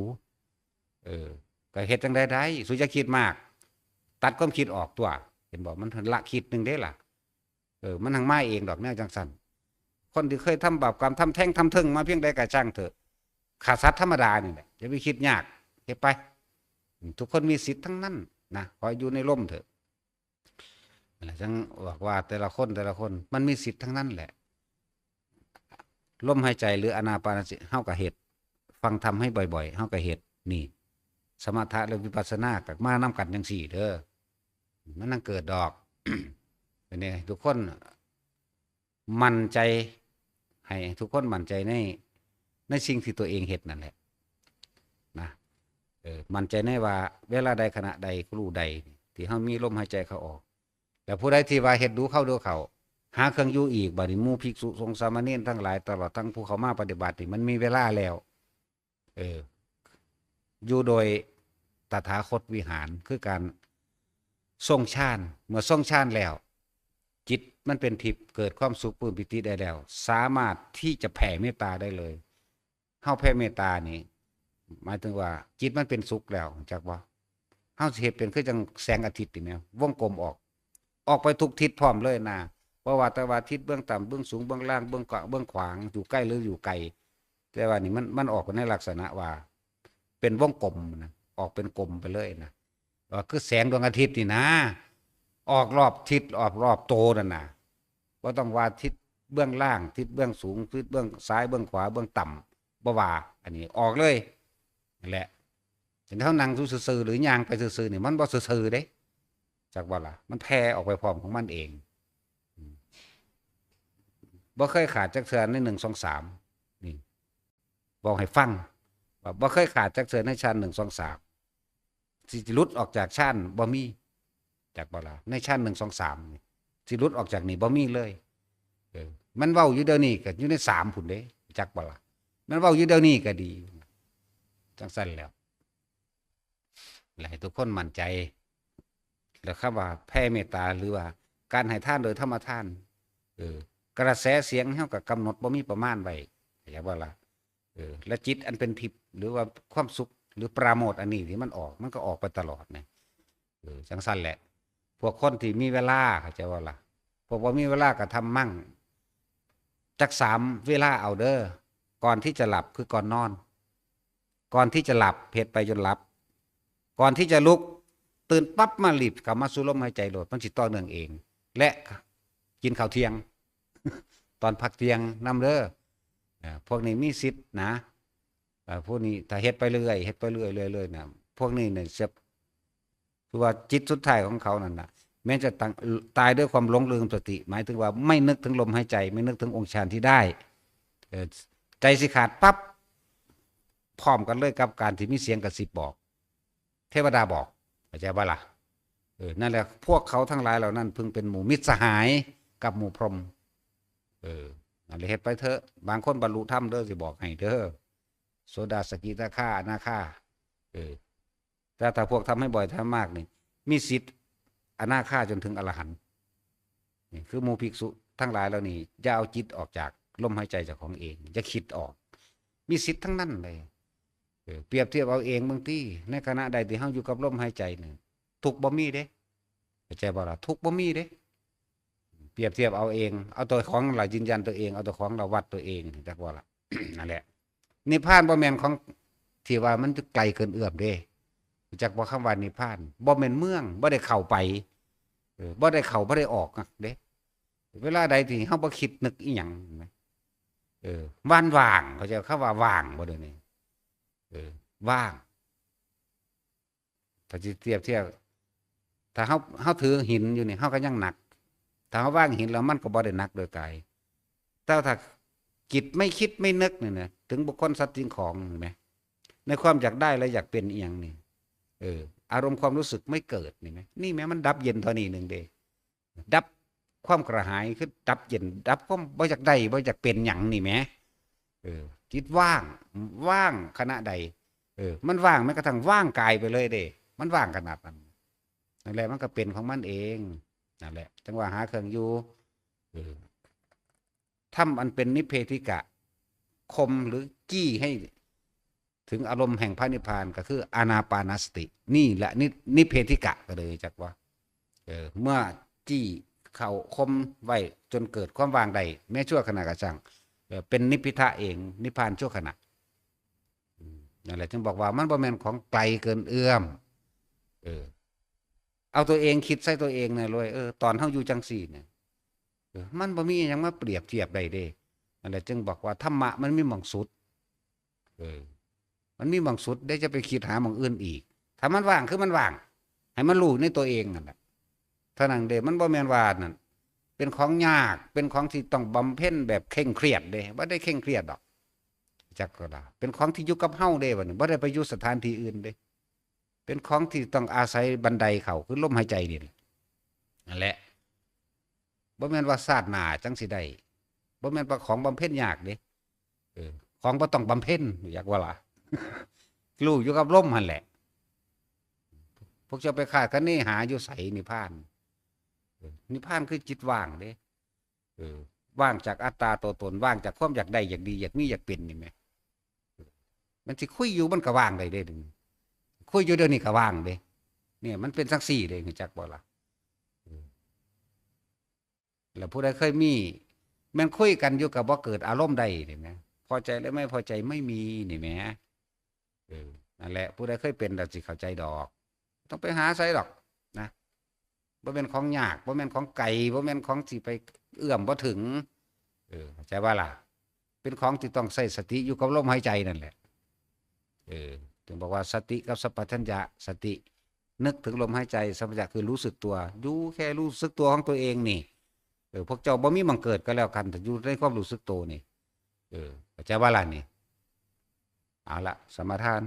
เออ ก็เฮ็ดจั่งใดได้ สุอย่าคิดมาก ตัดความคิดออกตัว เห็นบ่ มันละคิดหนึ่งเด้ล่ะ เออ มันหังมาเองดอกแนวจังซั่น คนที่เคยทำบาปกรรม ทำแท้งทำเทิงมาเพียงใดก็ช่างเถอะ ฆ่าสัตว์ธรรมดานี่แหละ อย่าไปคิดยาก เฮ็ดไป ทุกคนมีสิทธิ์ทั้งนั้นนะ ขออยู่ในร่มเถอะ นั่นแหละ จั่งบอกว่าแต่ละคน แต่ละคน มันมีสิทธิ์ทั้งนั้นแหละ ลมหายใจหรืออานาปานสติ เฮาก็เฮ็ด ฟังธรรมให้บ่อยๆ เฮาก็เฮ็ด นี่ สมถะและวิปัสสนาก็มานำกันจั่งซี้เด้อ มันจั่งเกิดดอก อันนี้ทุกคนมั่นใจ ให้ทุกคนมั่นใจใน ในสิ่งที่ตัวเองเฮ็ดนั่นแหละ นะ เออ มั่นใจในว่าเวลาใดขณะใดครู่ใด ที่เฮามีลมหายใจเข้าออก แล้วผู้ใดที่ว่าเฮ็ดดูเข้าดูเข้า หาเครื่องอยู่อีก บัดนี้หมู่ภิกษุสงฆ์สามเณรทั้งหลาย ตลอดทั้งผู้เข้ามาปฏิบัตินี่ มันมีเวลาแล้ว เออ อยู่โดยตถาคตวิหาร คือการทรงฌาน เมื่อทรงฌานแล้ว จิตมันเป็นทิพย์ เกิดความสุขปลื้มปีติได้แล้ว สามารถที่จะแผ่เมตตาได้เลย เฮาแผ่เมตตานี่ หมายถึงว่าจิตมันเป็นสุขแล้ว จักบ่ เฮาสิเฮ็ดเป็นคือจั่งแสงอาทิตย์นี่แหม วงกลมออก ออกไปทุกทิศพร้อมเลยนะ บ่ว่าแต่ว่าทิศเบื้องต่ำ เบื้องสูง เบื้องล่าง เบื้องกว้าง เบื้องขวาง อยู่ใกล้หรืออยู่ไกล แต่ว่านี่มัน มันออกไปในลักษณะว่า เป็นวงกลมนะ ออกเป็นกลมไปเลยนะ เออ คือแสงดวงอาทิตย์นี่นะ ออกรอบทิศ ออกรอบโตนั่นน่ะ บ่ต้องว่าทิศเบื้องล่าง ทิศเบื้องสูง ทิศเบื้องซ้าย เบื้องขวา เบื้องต่ำ บ่ว่า อันนี้ออกเลย นั่นแหละ เห็นเฮานั่งอยู่ซื่อๆ หรือย่างไปซื่อๆ นี่ มันบ่ซื่อๆ เด้ จักบ่ล่ะ มันแผ่ออกไปพร้อมของมันเอง อืม บ่เคยขาดจักเทื่อในหนึ่ง สอง สาม นี่ บอกให้ฟัง ว่าบ่เคยขาดจักเทื่อในฌานหนึ่ง สอง สาม สิหลุดออกจากฌานบ่มี จักบ่ล่ะ ในฌานหนึ่ง สอง สาม นี่ สิหลุดออกจากนี่บ่มีเลย เออ มันเว้าอยู่เดี๋ยวนี้ก็อยู่ในสามพุ้นเด้ จักบ่ล่ะ มันเว้าอยู่เดี๋ยวนี้ก็ดี จั่งซั่นแล้ว และให้ทุกคนมั่นใจ แล้วคำว่าแผ่เมตตาหรือว่าการให้ทานโดยธรรมทาน เออ กระแสเสียงเฮาก็กำหนดบ่มีประมาณไว้ เข้าใจบ่ล่ะ เออ และจิตอันเป็นทิพย์หรือว่าความสุขหรือปราโมทย์อันนี้ที่มันออก มันก็ออกไปตลอดนะ เออ จังซั่นแหละ พวกคนที่มีเวลา เข้าใจบ่ล่ะ พวกบ่มีเวลาก็ทำมั่ง จักสามเวลาเอาเด้อ ก่อนที่จะหลับคือก่อนนอน ก่อนที่จะหลับ เฮ็ดไปจนหลับ ก่อนที่จะลุก ตื่นปั๊บมารีบเข้ามาสู่ลมหายใจโลด มันสิต่อเนื่องเอง และกินข้าวเที่ยง ตอนพักเที่ยงนำเด้อ อ่า พวกนี้มีสิทธิ์นะ อ่า พวกนี้ถ้าเฮ็ดไปเรื่อย เฮ็ดไปเรื่อย เรื่อย เรื่อยนะ พวกนี้เนี่ยจะ คือว่าจิตสุดท้ายของเขานั่นน่ะ แม้จะตั้ง ตายด้วยความหลงลืมสติ หมายถึงว่าไม่นึกถึงลมหายใจ ไม่นึกถึงองค์ฌานที่ได้ เออ ใจสิขาดปั๊บ พร้อมกันเลยกับการที่มีเสียงกระซิบบอก เทวดาบอก เข้าใจบ่ล่ะ เออ นั่นแหละ พวกเขาทั้งหลายเหล่านั้น พึงเป็นหมู่มิตรสหายกับหมู่พรหม เออ นั่นแหละ เฮ็ดไปเถอะ บางคนบรรลุธรรมเด้อ สิบอกให้เด้อ โสดา สกิทาคา อนาคา เออ แต่ถ้าพวกทำให้บ่อยทำมากนี่ มีสิทธิ์อนาคาจนถึงอรหันต์ นี่คือหมู่ภิกษุทั้งหลายเหล่านี้ อย่าเอาจิตออกจากลมหายใจเจ้าของเอง อย่าคิดออก มีสิทธิ์ทั้งนั้นเลย เออ เปรียบเทียบเอาเองบางที ในขณะใดที่เฮาอยู่กับลมหายใจนี่ ทุกข์บ่มีเด้ เข้าใจบ่ล่ะ ทุกข์บ่มีเด้ เปรียบเทียบเอาเอง เอาตัวของเรายืนยันตัวเอง เอาตัวของเราวัดตัวเอง จักบ่ล่ะ นั่นแหละ นิพพานบ่แม่นของที่ว่ามันไกลเกินเอื้อมเด้ จักบ่คำว่านิพพาน บ่แม่นเมือง บ่ได้เข้าไป เออ บ่ได้เข้า บ่ได้ออกนะเด้ เวลาใดที่เฮาบ่คิดนึกอีหยังนะ เออ ว่างๆ เข้าใจคำว่าว่างบ่เดี๋ยวนี้ เออ ว่าง ถ้าสิเปรียบเทียบ ถ้าเฮา เฮาถือหินอยู่นี่ เฮาก็ยังหนัก ถ้าเฮาวางหินแล้วมันก็บ่ได้หนักโดยกาย แต่ถ้าจิตไม่คิดไม่นึกนี่นะ ถึงบุคคลสัตว์สิ่งของ เห็นไหม ในความอยากได้และอยากเป็นอีหยังนี่ เออ อารมณ์ความรู้สึกไม่เกิดนี่ไหม นี่แหมมันดับเย็นเท่านี้หนึ่งเด้ ดับความกระหาย คือดับเย็น ดับความบ่อยากได้ บ่อยากเป็นหยังนี่แหม เออ จิตว่าง ว่างขณะใด เออ มันว่างแม้กระทั่งว่างกายไปเลยเด้ มันว่างขนาดนั้น นั่นแหละ มันก็เป็นของมันเอง นั่นแหละ จังว่าหาเครื่องอยู่ เออ ธรรมอันเป็นนิพเพธิกะ คมหรือจี้ให้ถึงอารมณ์แห่งพระนิพพานก็คืออานาปานสติ นี่แหละนิ นิพเพธิกะ ก็เลยจักว่า เออ เมื่อจี้เข้าคมไว้จนเกิดความว่างได้ แม้ชั่วขณะก็ช่าง เออ เป็นนิพพิทะเอง นิพพานชั่วขณะ อืม นั่นแหละจึงบอกว่ามันบ่แม่นของไกลเกินเอื้อม เออ เอาตัวเองคิดใส่ตัวเองเนี่ยเลย เออ ตอนเฮาอยู่จังซี่เนี่ย เออ มันบ่มีหยังมาเปรียบเทียบได้เด้ นั่นแหละจึงบอกว่าธรรมะมันมีหม่องสุด เออ มันมีหม่องสุด ได้จะไปคิดหาหม่องอื่นอีก ถ้ามันว่างคือมันว่าง ให้มันรู้ในตัวเองนั่นแหละ เท่านั้นเด้ มันบ่แม่นว่านั่น เป็นของยาก เป็นของที่ต้องบำเพ็ญแบบเคร่งเครียดเด้ บ่ได้เคร่งเครียดดอก จักก็ได้ เป็นของที่อยู่กับเฮาเด้ บัดนี้ บ่ได้ไปอยู่สถานที่อื่นเด้ เป็นของที่ต้องอาศัยบันไดเข้า คือลมหายใจนี่แหละ นั่นแหละ บ่แม่นว่าชาติหน้าจังสิได้ บ่แม่นว่าของบำเพ็ญยากเด้ เออ ของบ่ต้องบำเพ็ญ อยากว่าล่ะ รู้อยู่กับลมหั่นแหละ พวกเจ้าไปคาดคะเนหาอยู่ไสนิพพาน เออ นิพพานคือจิตว่างเด้ เออ ว่างจากอัตตาตัวตน ว่างจากความอยากได้ อยากดี อยากมี อยากเป็นนี่แหม เออ มันสิคุยอยู่มันก็ว่างได้เด้ คุยอยู่เดี๋ยวนี้ก็ว่างเด้ เนี่ย มันเป็นจังซี่เด้ รู้จักบ่ล่ะ เออ แล้วผู้ใดเคยมี แม่นคุยกันอยู่ก็บ่เกิดอารมณ์ใดนี่แหม พอใจและไม่พอใจไม่มีนี่แหม เออ นั่นแหละ ผู้ใดเคยเป็นแล้วสิเข้าใจดอก ต้องไปหาไสดอกนะ บ่แม่นของยาก บ่แม่นของไกล บ่แม่นของสิไปเอื้อมบ่ถึง เออ เข้าใจบ่ล่ะ เป็นของที่ต้องใช้สติอยู่กับลมหายใจนั่นแหละ เออ ถึงบอกว่าสติกับสัมปชัญญะ สตินึกถึงลมหายใจ สัมปชัญญะคือรู้สึกตัว อยู่แค่รู้สึกตัวของตัวเองนี่ เออ พวกเจ้าบ่มีหม่องเกิดก็แล้วกัน ถ้าอยู่ในความรู้สึกตัวนี่ เออ เข้าใจบ่ล่ะนี่ เอาละ สมาทาน